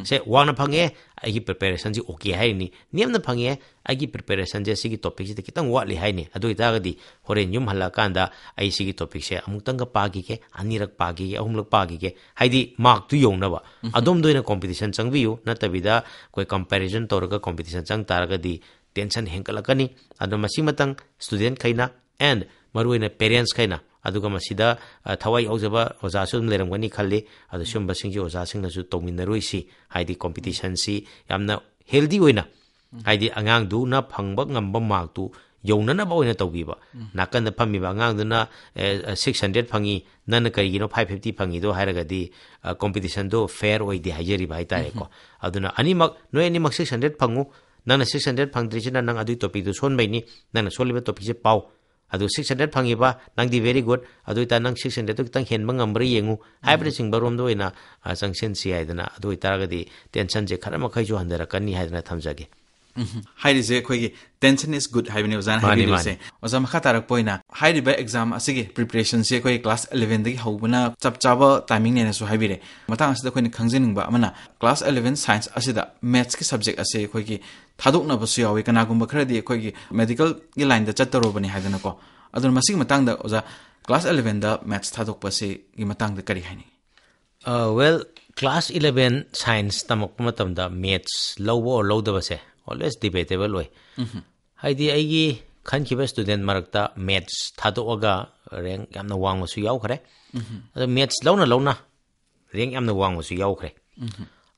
ꯁꯦ, ꯋꯥꯡꯅ ꯐꯪꯉꯦ, ꯑꯩꯒꯤ ꯄ꯭ꯔꯤꯄꯦꯔꯦꯁꯟꯁꯤ ꯑꯣꯀꯦ ꯍꯥꯏꯔꯤꯅꯤ꯫ ꯅꯦꯝꯅ ꯐꯪꯉꯦ, ꯑꯩꯒꯤ ꯄ꯭ꯔꯤꯄꯦꯔꯦꯁꯟꯁꯦ ꯁꯤꯒꯤ ꯇꯣꯄꯤꯛꯁꯤꯗ ꯈꯤꯇꯪ ꯋꯥꯠꯂꯤ ꯍꯥꯏꯅꯤ꯫ ꯑꯗꯨ ꯑꯣꯏꯇꯥꯔꯒꯗꯤ ꯍꯣꯔꯦꯟ ꯌꯨꯝ ꯍꯜꯂꯛꯑꯀꯥꯟꯗ ꯑꯩ ꯁꯤꯒꯤ ꯇꯣꯄꯤꯛꯁꯦ ꯑꯃꯨꯛꯇꯪꯒ ꯄꯥꯈꯤꯒꯦ, ꯑꯅꯤꯔꯛ ꯄꯥꯈꯤꯒꯦ, ꯑꯍꯨꯝꯂꯛ ꯄꯥꯈꯤꯒꯦ, ꯍꯥꯏꯗꯤ ꯃꯥꯔꯛꯇꯨ ꯌꯧꯅꯕ꯫ ꯑꯗꯣꯝꯗ ꯑꯣꯏꯅ ꯀꯣꯝꯄꯤꯇꯤꯁꯟ ꯆꯪꯕꯤꯌꯨ, ꯅꯠꯇꯕꯤꯗ ꯑꯩꯈꯣꯏ ꯀꯝꯄꯦꯔꯤꯖꯟ ꯇꯧꯔꯒ ꯀꯣꯝꯄꯤꯇꯤꯁꯟ ꯆꯪ ꯇꯥꯔꯒꯗꯤ ꯇꯦꯟꯁꯟ ꯍꯦꯟꯒꯠꯂꯛꯀꯅꯤ꯫ ꯑꯗꯣ ꯃꯁꯤꯃꯇꯪ ꯁ꯭ꯇꯨꯗꯦꯟꯠꯈꯩꯅ and ꯃꯔꯨꯑꯣꯏꯅ ꯄꯦꯔꯦꯟꯁꯈꯩꯅ, ꯑꯗꯨꯒ ꯃꯁꯤꯗ, ꯑ, ꯊꯋꯥꯏ ꯌꯥꯎꯖꯕ ꯑꯣꯖꯥꯁꯨ ꯑꯗꯨꯝ ꯂꯩꯔꯝꯒꯅꯤ ꯈꯜꯂꯤ꯫ ꯑꯗꯣ ꯁꯤꯒꯨꯝꯕꯁꯤꯡꯁꯤ ꯑꯣꯖꯥꯁꯤꯡꯅꯁꯨ ꯇꯧꯃꯤꯟꯅꯔꯣꯏꯁꯤ, ꯍꯥꯏꯗꯤ ꯀꯣꯝꯄꯤꯇꯤꯁꯟꯁꯤ ꯌꯥꯝꯅ ꯍꯦꯜꯗꯤ ꯑꯣꯏꯅ, ꯍꯥꯏꯗꯤ ꯑꯉꯥꯡꯗꯨꯅ ꯐꯪꯕ ꯉꯝꯕ ꯃꯥꯔꯛꯇꯨ ꯌꯧꯅꯅꯕ ꯑꯣꯏꯅ ꯇꯧꯕꯤꯕ꯫ ꯅꯥꯀꯟꯗ ꯐꯝꯃꯤꯕ ꯑꯉꯥꯡꯗꯨꯅ, ꯑꯦ, six hundred ꯐꯪꯉꯤ, ꯅꯪꯅ ꯀꯔꯤꯒꯤꯅꯣ five fifty ꯐꯪꯉꯤꯗꯣ ꯍꯥꯏꯔꯒꯗꯤ, ꯑ, ꯀꯣꯝꯄꯤꯇꯤꯁꯟꯗꯣ ꯐꯦꯌꯔ ꯑꯣꯏꯗꯦ ꯍꯥꯏꯖꯔꯤꯕ ꯍꯥꯏꯇꯥꯔꯦꯀꯣ꯫ ꯑꯗꯨꯅ ꯑꯅꯤꯃꯛ, ꯅꯣꯏ ꯑꯅꯤꯃꯛ six hundred ꯐꯪꯉꯨ, ꯅꯪꯅ six hundred ꯐꯪꯗ꯭ꯔꯤꯁꯤꯅ ꯅꯪ ꯑꯗꯨꯒꯤ ꯇꯣꯄꯤꯛꯇꯨ ꯁꯣꯟꯕꯩꯅꯤ, ꯅꯪꯅ ꯁꯣꯜꯂꯤꯕ ꯇꯣꯄꯤꯛꯁꯦ ꯄꯥꯎ꯫ ꯑꯗꯨ six hundred ꯐꯪꯉꯤꯕ, ꯅꯪꯗꯤ very good, ꯑꯗꯨ ꯑꯣꯏꯇꯥꯔꯗꯤ ꯅꯪ six hundredꯇꯨ ꯈꯤꯇꯪ ꯍꯦꯟꯕ ꯉꯝꯕ꯭ꯔꯥ ꯌꯦꯡꯉꯨ ꯍꯥꯏꯕꯅꯆꯤꯡꯕ ꯔꯣꯝꯗ ꯑꯣꯏꯅ, ꯑ, ꯆꯪꯁꯤꯟꯁꯤ ꯍꯥꯏꯗꯅ, ꯑꯗꯨ ꯑꯣꯏꯇꯥꯔꯒꯗꯤ ꯇꯦꯟꯁꯟꯁꯦ ꯈꯔ ꯃꯈꯩꯁꯨ ꯍꯟꯊꯔꯛꯀꯅꯤ ꯍꯥꯏꯗꯅ ꯊꯝꯖꯒꯦ꯫ ꯎꯝ, ꯍꯥꯏꯔꯤꯁꯦ ꯑꯩꯈꯣꯏꯒꯤ tension is good ꯍꯥꯏꯕꯅꯦ ꯑꯣꯖꯥꯅ ꯃꯥꯅꯤ, ꯍꯥꯏꯕꯤꯔꯤꯁꯦ꯫ ꯃꯥꯅꯤ꯫ ꯑꯣꯖꯥ, ꯃꯈꯥ ꯇꯥꯔꯛꯄ ꯑꯣꯏꯅ ꯍꯥꯏꯔꯤꯕ ꯑꯦꯛꯖꯥꯝ ꯑꯁꯤꯒꯤ ꯄ꯭ꯔꯤꯄꯦꯔꯦꯁꯟꯁꯦ ꯑꯩꯈꯣꯏ ꯀ꯭ꯂꯥꯁ elevenꯗꯒꯤ ꯍꯧꯕꯅ ꯆꯞ ꯆꯥꯕ ꯇꯥꯏꯃꯤꯡꯅꯦꯅꯁꯨ ꯍꯥꯏꯕꯤꯔꯦ꯫ ꯃꯇꯥꯡ ꯑꯁꯤꯗ ꯑꯩꯈꯣꯏꯅ ꯈꯪꯖꯅꯤꯡꯕ ꯑꯃꯅ, ꯀ꯭ꯂꯥꯁ eleven ꯁꯥꯏꯟꯁ ꯑꯁꯤꯗ ꯃꯦꯠꯁꯀꯤ ꯁꯕꯖꯦꯛ ꯑꯁꯦ ꯑꯩꯈꯣꯏꯒꯤ ꯊꯥꯗꯣꯛꯅꯕꯁꯨ ꯌꯥꯎꯋꯤ, ꯀꯅꯥꯒꯨꯝꯕ ꯈꯔꯗꯤ ꯑꯩꯈꯣꯏꯒꯤ ꯃꯦꯗꯤꯀꯦꯜꯒꯤ ꯂꯥꯏꯟꯗ ꯆꯠꯇꯧꯔꯕꯅꯤ ꯍꯥꯏꯗꯅꯀꯣ꯫ ꯑꯗꯨꯅ ꯃꯁꯤꯒꯤ ꯃꯇꯥꯡꯗ ꯑꯣꯖꯥ, ꯀ꯭ꯂꯥꯁ elevenꯗ ꯃꯦꯠꯁ ꯊꯥꯗꯣꯛꯄ ꯑꯁꯤꯒꯤ ꯃꯇꯥꯡꯗ ꯀꯔꯤ ꯍꯥꯏꯅꯤꯡꯉꯤ? ꯑ, well, ꯀ꯭ꯂꯥꯁ eleven ꯁꯥꯏꯟꯁ ꯇꯝꯃꯛꯄ ꯃꯇꯝꯗ ꯃꯦꯠꯁ ꯂꯧꯕ or ꯂꯧꯗꯕꯁꯦ always debatable ꯑꯣꯏ꯫ ꯍꯥꯏꯗꯤ ꯑꯩꯒꯤ ꯈꯟꯈꯤꯕ ꯁ꯭ꯇꯨꯗꯦꯟꯠ ꯃꯔꯛꯇ ꯃꯦꯠꯁ ꯊꯥꯗꯣꯛꯑꯒ ꯔꯦꯡꯛ ꯌꯥꯝꯅ ꯋꯥꯡꯕꯁꯨ ꯌꯥꯎꯈ꯭ꯔꯦ꯫ ꯑꯗꯣ ꯃꯦꯠꯁ ꯂꯧꯅ ꯂꯧꯅ ꯔꯦꯡꯛ ꯌꯥꯝꯅ ꯋꯥꯡꯕꯁꯨ ꯌꯥꯎꯈ꯭ꯔꯦ꯫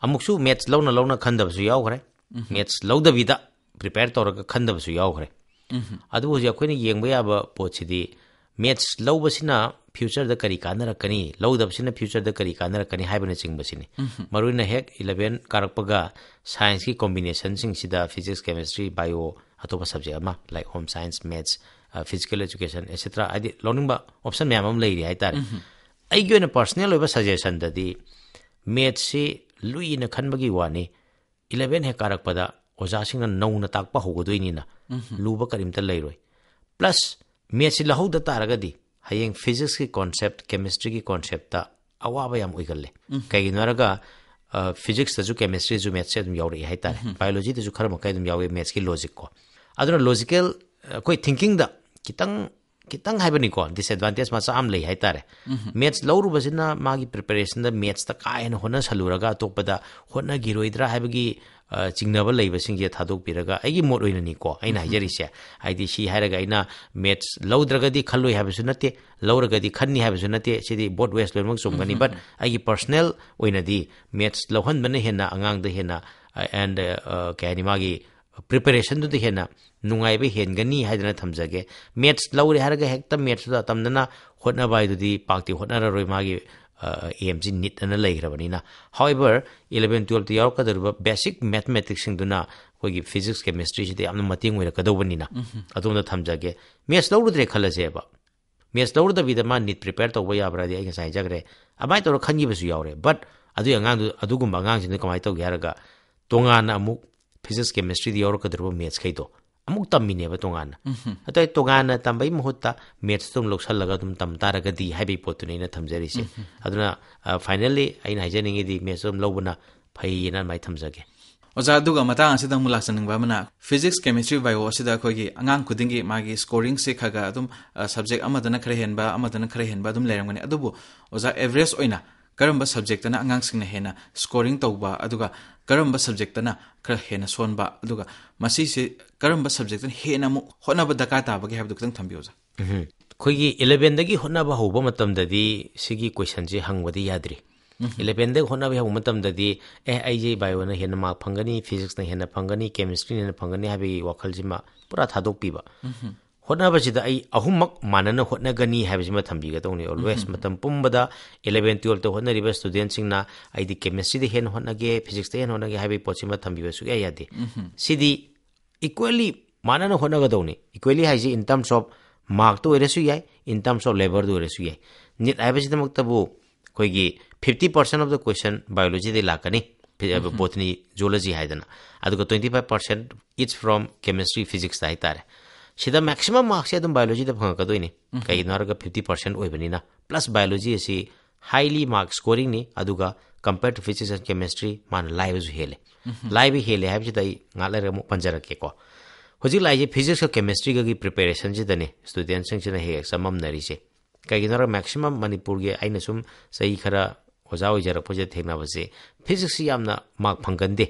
ꯑꯃꯨꯛꯁꯨ ꯃꯦꯠꯁ ꯂꯧꯅ ꯂꯧꯅ ꯈꯟꯗꯕꯁꯨ ꯌꯥꯎꯈ꯭ꯔꯦ꯫ ꯃꯦꯠꯁ ꯂꯧꯗꯕꯤꯗ ꯄ꯭ꯔꯤꯄꯦꯌꯔ ꯇꯧꯔꯒ ꯈꯟꯗꯕꯁꯨ ꯌꯥꯎꯈ꯭ꯔꯦ꯫ ꯑꯗꯨꯕꯨ ꯍꯧꯖꯤꯛ ꯑꯩꯈꯣꯏꯅ ꯌꯦꯡꯕ ꯌꯥꯕ ꯄꯣꯠꯁꯤꯗꯤ, Maths ꯂꯧꯕꯁꯤꯅ future ꯗ ꯀꯔꯤ ꯀꯥꯟꯅꯔꯛꯀꯅꯤ, ꯂꯧꯗꯕꯁꯤꯅ future ꯗ ꯀꯔꯤ ꯀꯥꯟꯅꯔꯛꯀꯅꯤ ꯍꯥꯏꯕꯅꯆꯤꯡꯕꯁꯤꯅꯤ꯫ ꯃꯔꯨꯑꯣꯏꯅ ꯍꯦꯛ eleven ꯀꯥꯔꯛꯄꯒ science ꯀꯤ combination ꯁꯤꯡꯁꯤꯗ physics, chemistry, bio, ꯑꯇꯣꯞꯄ subject ꯑꯃ, like home science, maths, ꯑ, physical education, et cetera, ꯍꯥꯏꯗꯤ ꯂꯧꯅꯤꯡꯕ option ꯃꯌꯥꯝ ꯑꯃ ꯂꯩꯔꯤ ꯍꯥꯏꯇꯥꯔꯦ꯫ ꯑꯩꯒꯤ ꯑꯣꯏꯅ personal ꯑꯣꯏꯕ suggestion ꯗꯗꯤ maths ꯁꯤ ꯂꯨꯏꯅ ꯈꯟꯕꯒꯤ ꯋꯥꯅꯤ, eleven ꯍꯦꯛ ꯀꯥꯔꯛꯄꯗ ꯑꯣꯖꯥꯁꯤꯡꯅ ꯅꯧꯅ ꯇꯥꯛꯄ ꯍꯧꯒꯗꯣꯏꯅꯤꯅ ꯂꯨꯕ ꯀꯔꯤꯝꯇ ꯂꯩꯔꯣꯏ꯫ Plus maths ꯁꯤ ꯂꯧꯍꯧꯗ ꯇꯥꯔꯒꯗꯤ ꯍꯌꯦꯡ physics ꯀꯤ concept, chemistry ꯒꯤ concept ꯇ ꯑꯋꯥꯕ ꯌꯥꯝ ꯑꯣꯏꯒꯜꯂꯦ꯫ ꯀꯩꯒꯤꯅꯣ ꯍꯥꯏꯔꯒ, ꯑ, physics ꯇꯁꯨ chemistry ꯁꯨ maths ꯁꯦ ꯑꯗꯨꯝ ꯌꯥꯎꯔꯛꯏ ꯍꯥꯏꯇꯥꯔꯦ꯫ Biology ꯗꯁꯨ ꯈꯔ ꯃꯈꯩ ꯑꯗꯨꯝ ꯌꯥꯎꯋꯤ maths ꯀꯤ logic ꯀꯣ꯫ ꯑꯗꯨꯅ logical, ꯑ, ꯑꯩꯈꯣꯏ thinking ꯗ ꯈꯤꯇꯪ, ꯈꯤꯇꯪ ꯍꯥꯏꯕꯅꯤꯀꯣ, disadvantage ꯃꯆꯥ ꯑꯃ ꯂꯩ ꯍꯥꯏꯇꯥꯔꯦ꯫ Maths ꯂꯧꯔꯨꯕꯁꯤꯅ ꯃꯥꯒꯤ preparation ꯗ maths ꯇ ꯀꯥ ꯍꯦꯟꯅ ꯍꯣꯠꯅꯁꯜꯂꯨꯔꯒ ꯑꯇꯣꯞꯄꯗ ꯍꯣꯠꯅꯈꯤꯔꯣꯏꯗ꯭ꯔꯥ ꯍꯥꯏꯕꯒꯤ, ꯑ, ꯆꯤꯡꯅꯕ ꯂꯩꯕꯁꯤꯡꯁꯦ ꯊꯥꯗꯣꯛꯄꯤꯔꯒ, ꯑꯩꯒꯤ ꯃꯣꯠ ꯑꯣꯏꯅꯅꯤꯀꯣ ꯑꯩꯅ ꯍꯥꯏꯖꯔꯤꯁꯦ, ꯍꯥꯏꯗꯤ ꯁꯤ ꯍꯥꯏꯔꯒ ꯑꯩꯅ maths ꯂꯧꯗ꯭ꯔꯒꯗꯤ ꯈꯜꯂꯣꯏ ꯍꯥꯏꯕꯁꯨ ꯅꯠꯇꯦ, ꯂꯧꯔꯒꯗꯤ ꯈꯟꯅꯤ ꯍꯥꯏꯕꯁꯨ ꯅꯠꯇꯦ, ꯁꯤꯗꯤ both ways ꯂꯣꯏꯅꯃꯛ ꯆꯨꯝꯒꯅꯤ꯫ But ꯑꯩꯒꯤ personal ꯑꯣꯏꯅꯗꯤ maths ꯂꯧꯍꯟꯕꯅ ꯍꯦꯟꯅ ꯑꯉꯥꯡꯗ ꯍꯦꯟꯅ, ꯑ, and, ꯑ, ꯀꯩ ꯍꯥꯏꯅꯤ, ꯃꯥꯒꯤ preparation ꯗꯨꯗ ꯍꯦꯟꯅ ꯅꯨꯡꯉꯥꯏꯕ ꯍꯦꯟꯒꯅꯤ ꯍꯥꯏꯗꯅ ꯊꯝꯖꯒꯦ꯫ Maths ꯂꯧꯔꯦ ꯍꯥꯏꯔꯒ ꯍꯦꯛꯇ maths ꯇꯨꯗ ꯑꯇꯝꯅꯅ ꯍꯣꯠꯅꯕ ꯍꯥꯏꯗꯨꯗꯤ ꯄꯥꯛꯇꯤ ꯍꯣꯠꯅꯔꯔꯣꯏ, ꯃꯥꯒꯤ, ꯑ, aim ꯁꯤ NEET ꯑꯅ ꯂꯩꯈ꯭ꯔꯕꯅꯤꯅ꯫ However, eleven twelve ꯇ ꯌꯥꯎꯔꯛꯀꯗꯧꯔꯤꯕ basic mathematics ꯁꯤꯡꯗꯨꯅ ꯑꯩꯈꯣꯏꯒꯤ physics, chemistry ꯁꯤꯗ ꯌꯥꯝꯅ ꯃꯇꯦꯡ ꯑꯣꯏꯔꯛꯀꯗꯧꯕꯅꯤꯅ ꯑꯗꯣꯝꯗ ꯊꯝꯖꯒꯦ꯫ Maths ꯂꯧꯔꯨꯗ꯭ꯔꯦ ꯈꯜꯂꯁꯦꯕ, maths ꯂꯧꯔꯨꯗꯕꯤꯗ ꯃꯥ NEET prepare ꯇꯧꯕ ꯌꯥꯕ꯭ꯔꯥꯗꯤ ꯑꯩ ꯉꯁꯥꯏ ꯍꯥꯏꯖꯈ꯭ꯔꯦ, ꯑꯗꯨꯃꯥꯏꯅ ꯇꯧꯔ ꯈꯟꯈꯤꯕꯁꯨ ꯌꯥꯎꯔꯦ꯫ But ꯑꯗꯨꯒꯤ ꯑꯉꯥꯡꯗꯨ, ꯑꯗꯨꯒꯨꯝꯕ ꯑꯉꯥꯡꯁꯤꯡꯗꯨ ꯀꯃꯥꯏꯅ ꯇꯧꯒꯦ ꯍꯥꯏꯔꯒ, ꯇꯣꯉꯥꯟꯅ ꯑꯃꯨꯛ physics, chemistry ꯗ ꯌꯥꯎꯔꯛꯀꯗꯧꯔꯤꯕ maths ꯈꯩꯗꯣ ꯑꯃꯨꯛ ꯇꯝꯃꯤꯅꯦꯕ ꯇꯣꯉꯥꯟꯅ꯫ ꯑꯗꯣ ꯑꯩ ꯇꯣꯉꯥꯟꯅ ꯇꯝꯕꯩ ꯃꯍꯨꯠꯇ maths ꯇꯨ ꯑꯗꯨꯝ ꯂꯧꯁꯜꯂꯒ ꯑꯗꯨꯝ ꯇꯝ ꯇꯥꯔꯒꯗꯤ ꯍꯥꯏꯕꯒꯤ ꯄꯣꯠꯇꯨꯅꯤ ꯑꯩꯅ ꯊꯝꯖꯔꯤꯁꯦ꯫ ꯑꯗꯨꯅ, ꯑ, finally ꯑꯩꯅ ꯍꯥꯏꯖꯅꯤꯡꯉꯤꯗꯤ maths ꯑꯗꯨꯝ ꯂꯧꯕꯅ ꯐꯩꯌꯦꯅ ꯑꯗꯨꯃꯥꯏꯅ ꯊꯝꯖꯒꯦ꯫ ꯑꯣꯖꯥ, ꯑꯗꯨꯒ ꯃꯇꯥꯡ ꯑꯁꯤꯗ ꯑꯃꯨꯛ ꯂꯥꯛꯆꯅꯤꯡꯕ ꯑꯃꯅ, physics, chemistry, bio ꯑꯁꯤꯗ ꯑꯩꯈꯣꯏꯒꯤ ꯑꯉꯥꯡ ꯈꯨꯗꯤꯡꯒꯤ ꯃꯥꯒꯤ scoring ꯁꯦ ꯈꯔ ꯈꯔ ꯑꯗꯨꯝ, ꯑ, subject ꯑꯃꯗꯅ ꯈꯔ ꯍꯦꯟꯕ, ꯑꯃꯗꯅ ꯈꯔ ꯍꯦꯟꯕ ꯑꯗꯨꯝ ꯂꯩꯔꯝꯒꯅꯤ꯫ ꯑꯗꯨꯕꯨ ꯑꯣꯖꯥ, average ꯑꯣꯏꯅ ꯀꯔꯝꯕ subject ꯇꯅ ꯑꯉꯥꯡꯁꯤꯡꯅ ꯍꯦꯟꯅ scoring ꯇꯧꯕ, ꯑꯗꯨꯒ ꯀꯔꯝꯕ subject ꯇꯅ ꯈꯔ ꯍꯦꯟꯅ ꯁꯣꯟꯕ, ꯑꯗꯨꯒ ꯃꯁꯤꯁꯦ ꯀꯔꯝꯕ subject ꯇꯅ ꯍꯦꯟꯅ ꯑꯃꯨꯛ ꯍꯣꯠꯅꯕ ꯗꯔꯀꯥꯔ ꯇꯥꯕꯒꯦ ꯍꯥꯏꯕꯗꯨ ꯈꯤꯇꯪ ꯊꯝꯕꯤꯌꯨ, ꯑꯣꯖꯥ꯫ ꯑꯩꯈꯣꯏꯒꯤ eleven ꯗꯒꯤ ꯍꯣꯠꯅꯕ ꯍꯧꯕ ꯃꯇꯝꯗꯗꯤ ꯁꯤꯒꯤ question ꯁꯦ ꯍꯪꯕꯗꯤ ꯌꯥꯗ꯭ꯔꯤ꯫ Eleven ꯗꯒꯤ ꯍꯣꯠꯅꯕ ꯍꯧꯕ ꯃꯇꯝꯗꯗꯤ, "ꯑꯦ, ꯑꯩꯁꯦ bio ꯅ ꯍꯦꯟꯅ mark ꯐꯪꯒꯅꯤ, physics ꯅ ꯍꯦꯟꯅ ꯐꯪꯒꯅꯤ, chemistry ꯅ ꯍꯦꯟꯅ ꯐꯪꯒꯅꯤ" ꯍꯥꯏꯕꯒꯤ ꯋꯥꯈꯜꯁꯤꯃ ꯄꯨꯔꯥ ꯊꯥꯗꯣꯛꯄꯤꯕ꯫ ꯍꯣꯠꯅꯕꯁꯤꯗ ꯑꯩ ꯑꯍꯨꯝꯃꯛ ꯃꯥꯟꯅꯅ ꯍꯣꯠꯅꯒꯅꯤ ꯍꯥꯏꯕꯁꯤꯃ ꯊꯝꯕꯤꯒꯗꯧꯅꯤ ꯑꯣꯜꯋꯦꯁ꯫ ꯃꯇꯝ ꯄꯨꯝꯕꯗ ꯏꯂꯚꯦꯟ ꯇꯨꯌꯦꯜꯞꯇ ꯍꯣꯠꯅꯔꯤꯕ ꯁ꯭ꯇꯨꯗꯦꯟꯁꯤꯡꯅ ꯑꯩꯗꯤ ꯀꯦꯃꯤꯁꯇ꯭ꯔꯤꯗ ꯍꯦꯟꯅ ꯍꯣꯠꯅꯒꯦ, ꯐꯤꯖꯤꯛꯁꯇ ꯍꯦꯟꯅ ꯍꯣꯠꯅꯒꯦ ꯍꯥꯏꯕꯒꯤ ꯄꯣꯠꯁꯤꯃ ꯊꯝꯕꯤꯕ ꯁꯨꯛꯌꯥ ꯌꯥꯗꯦ꯫ ꯁꯤꯗꯤ ꯏꯀ꯭ꯋꯦꯂꯤ ꯃꯥꯟꯅꯅ ꯍꯣꯠꯅꯒꯗꯧꯅꯤ꯫ ꯏꯀ꯭ꯋꯦꯂꯤ ꯍꯥꯏꯁꯤ in terms of markꯇ ꯑꯣꯏꯔꯁꯨ ꯌꯥꯏ, in terms of labourꯗ ꯑꯣꯏꯔꯁꯨ ꯌꯥꯏ꯫ ꯅꯤꯠ ꯍꯥꯏꯕꯁꯤꯗꯃꯛꯇꯕꯨ ꯑꯩꯈꯣꯏꯒꯤ fifty percent of the question biologyꯗꯩ ꯂꯥꯛꯀꯅꯤ, botany, zoology ꯍꯥꯏꯗꯅ, ꯑꯗꯨꯒ twenty five percent it's from chemistry, physicsꯇ ꯍꯥꯏꯇꯥꯔꯦ꯫ ꯁꯤꯗ maximum marksꯁꯦ ꯑꯗꯨꯝ biologyꯗ ꯐꯪꯉꯛꯀꯗꯣꯏꯅꯤ꯫ ꯀꯩꯒꯤꯅꯣ ꯍꯥꯏꯔꯒ fifty percent ꯑꯣꯏꯕꯅꯤꯅ, plus biology ꯑꯁꯤ highly mark scoringꯅꯤ, ꯑꯗꯨꯒ compare to physics and chemistry ꯃꯥꯅ ꯂꯥꯏꯕꯁꯨ ꯍꯦꯜꯂꯦ꯫ ꯂꯥꯏꯕ ꯍꯦꯜꯂꯦ ꯍꯥꯏꯕꯁꯤꯗ ꯑꯩ ꯉꯥꯏꯍꯥꯛ ꯂꯩꯔꯒ ꯑꯃꯨꯛ ꯄꯟꯖꯔꯛꯀꯦꯀꯣ꯫ ꯍꯧꯖꯤꯛ ꯂꯥꯛꯏꯁꯦ physicsꯀ chemistryꯒꯒꯤ preparationꯁꯤꯗꯅꯤ ꯁ꯭ꯇꯨꯗꯦꯟꯁꯤꯡꯁꯤꯅ ꯍꯦꯛ ꯍꯦꯛ ꯆꯃꯝꯅꯔꯤꯁꯦ꯫ ꯀꯩꯒꯤꯅꯣ ꯍꯥꯏꯔꯒ maximum ꯃꯅꯤꯄꯨꯔꯒꯤ ꯑꯩꯅ ꯁꯨꯝ ꯆꯍꯤ ꯈꯔ ꯑꯣꯖꯥ ꯑꯣꯏꯖꯔꯛꯄꯁꯤꯗ ꯊꯦꯡꯅꯕꯁꯦ, physicsꯁꯤ ꯌꯥꯝꯅ mark ꯐꯪꯒꯟꯗꯦ꯫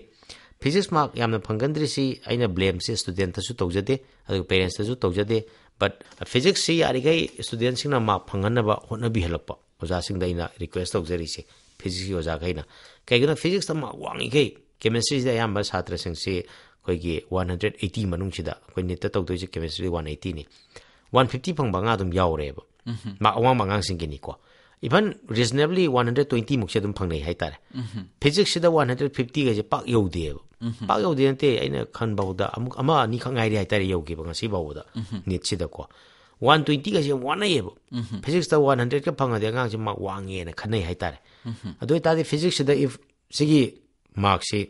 Physics mark ꯌꯥꯝꯅ ꯐꯪꯒꯟꯗ꯭ꯔꯤꯁꯤ ꯑꯩꯅ blameꯁꯦ ꯁ꯭ꯇꯨꯗꯦꯟꯇꯁꯨ ꯇꯧꯖꯗꯦ, ꯑꯗꯨꯒ parentsꯇꯁꯨ ꯇꯧꯖꯗꯦ꯫ But physicsꯁꯤ ꯌꯥꯔꯤꯈꯩ ꯁ꯭ꯇꯨꯗꯦꯟꯁꯤꯡꯅ mark ꯐꯪꯍꯟꯅꯕ ꯍꯣꯠꯅꯕꯤꯍꯜꯂꯛꯄ ꯑꯣꯖꯥꯁꯤꯡꯗ ꯑꯩꯅ request ꯇꯧꯖꯔꯤꯁꯦ, physicsꯀꯤ ꯑꯣꯖꯥꯈꯩꯅ꯫ ꯀꯩꯒꯤꯅꯣ, physicsꯇ mark ꯋꯥꯡꯉꯤꯈꯩ chemistryꯁꯤꯗ ꯑꯌꯥꯝꯕ ꯁꯥꯇ꯭ꯔꯁꯤꯡꯁꯤ ꯑꯩꯈꯣꯏꯒꯤ one hundred eighty ꯃꯅꯨꯡꯁꯤꯗ, ꯑꯩꯈꯣꯏ ꯅꯤꯠꯇ ꯇꯧꯗꯣꯏꯁꯦ chemistryꯗ one eightyꯅꯤ, one fifty ꯐꯪꯕ ꯑꯉꯥꯡ ꯑꯗꯨꯝ ꯌꯥꯎꯔꯦꯕ꯫ Mark ꯑꯋꯥꯡꯕ ꯑꯉꯥꯡꯁꯤꯡꯒꯤꯅꯤꯀꯣ꯫ Even reasonably one hundred twenty ꯃꯨꯛꯁꯦ ꯑꯗꯨꯝ ꯐꯪꯅꯩ ꯍꯥꯏꯇꯥꯔꯦ꯫ Physicsꯁꯤꯗ one hundred fiftyꯒꯁꯦ ꯄꯥꯛ ꯌꯧꯗꯦꯕ꯫ ꯄꯥꯛ ꯌꯧꯗꯦ ꯅꯠꯇꯦ, ꯑꯩꯅ ꯈꯟ ꯐꯥꯎꯕꯗ ꯑꯃꯨꯛ ꯑꯃ ꯑꯅꯤꯈꯛ ꯉꯥꯏꯔꯤ ꯍꯥꯏꯇꯥꯔꯦ ꯌꯧꯈꯤꯕ ꯉꯁꯤ ꯐꯥꯎꯕꯗ ꯅꯤꯠꯁꯤꯗꯀꯣ꯫ One twentyꯒꯁꯦ ꯌꯥꯝ ꯋꯥꯅꯩꯌꯦꯕ꯫ Physicsꯇ one hundredꯀ ꯐꯪꯉꯗꯤ ꯑꯉꯥꯡꯁꯦ mark ꯋꯥꯡꯉꯦꯅ ꯈꯟꯅꯩ ꯍꯥꯏꯇꯥꯔꯦ꯫ ꯑꯗꯨ ꯑꯣꯏꯇꯥꯔꯗꯤ physicsꯁꯤꯗ if ꯁꯤꯒꯤ markꯁꯤ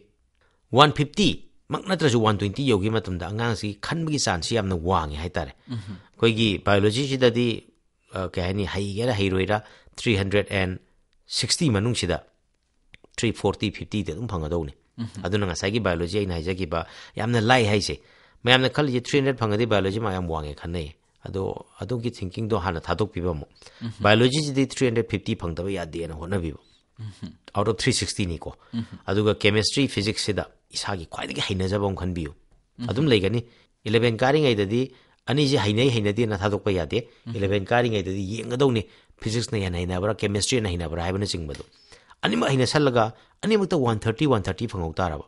one fifty ꯃꯛ ꯅꯠꯇ꯭ꯔꯁꯨ one twenty ꯌꯧꯈꯤꯕ ꯃꯇꯝꯗ ꯑꯉꯥꯡꯁꯤꯒꯤ ꯈꯟꯕꯒꯤ chanceꯁꯤ ꯌꯥꯝꯅ ꯋꯥꯡꯉꯦ ꯍꯥꯏꯇꯥꯔꯦ꯫ ꯑꯩꯈꯣꯏꯒꯤ biologyꯁꯤꯗꯗꯤ, ꯑ, ꯀꯩ ꯍꯥꯏꯅꯤ, ꯍꯩꯒꯦꯔꯥ ꯍꯩꯔꯣꯏꯔꯥ, three hundred and sixty ꯃꯅꯨꯡꯁꯤꯗ three forty, fiftyꯗꯤ ꯑꯗꯨꯝ ꯐꯪꯒꯗꯧꯅꯤ꯫ ꯑꯗꯨꯅ ꯉꯁꯥꯏꯒꯤ biology ꯑꯩꯅ ꯍꯥꯏꯖꯈꯤꯕ ꯌꯥꯝꯅ ꯂꯥꯏ ꯍꯥꯏꯁꯦ, ꯃꯌꯥꯝꯅ ꯈꯜꯂꯤꯁꯦ three hundred ꯐꯪꯉꯗꯤ biology mark ꯌꯥꯝ ꯋꯥꯡꯉꯦ ꯈꯟꯅꯩ꯫ ꯑꯗꯣ ꯑꯗꯨꯒꯤ thinkingꯗꯣ ꯍꯥꯟꯅ ꯊꯥꯗꯣꯛꯄꯤꯕ ꯑꯃꯨꯛ꯫ Biologyꯁꯤꯗꯤ three hundred fifty ꯐꯪꯗꯕ ꯌꯥꯗꯦꯅ ꯍꯣꯠꯅꯕꯤꯕ꯫ Out of three sixtyꯅꯤꯀꯣ꯫ ꯑꯗꯨꯒ chemistry, physicsꯁꯤꯗ ꯏꯁꯥꯒꯤ ꯈ꯭ꯋꯥꯏꯗꯒꯤ ꯍꯩꯅꯖꯕ ꯑꯃ ꯈꯟꯕꯤꯌꯨ꯫ ꯑꯗꯨꯝ ꯂꯩꯒꯅꯤ꯫ Eleven ꯀꯥꯔꯤꯉꯩꯗꯗꯤ ꯑꯅꯤꯁꯤ ꯍꯩꯅꯩ ꯍꯩꯅꯗꯦꯅ ꯊꯥꯗꯣꯛꯄ ꯌꯥꯗꯦ꯫ Eleven ꯀꯥꯔꯤꯉꯩꯗꯗꯤ ꯌꯦꯡꯒꯗꯧꯅꯤ, physicsꯅ ꯍꯦꯟꯅ ꯍꯩꯅꯕ꯭ꯔꯥ, chemistryꯅ ꯍꯩꯅꯕ꯭ꯔꯥ ꯍꯥꯏꯕꯅꯆꯤꯡꯕꯗꯣ꯫ ꯑꯅꯤꯃꯛ ꯍꯩꯅꯁꯜꯂꯒ ꯑꯅꯤꯃꯛꯇ one thirty, one thirty ꯐꯪꯍꯧ ꯇꯥꯔꯕ꯫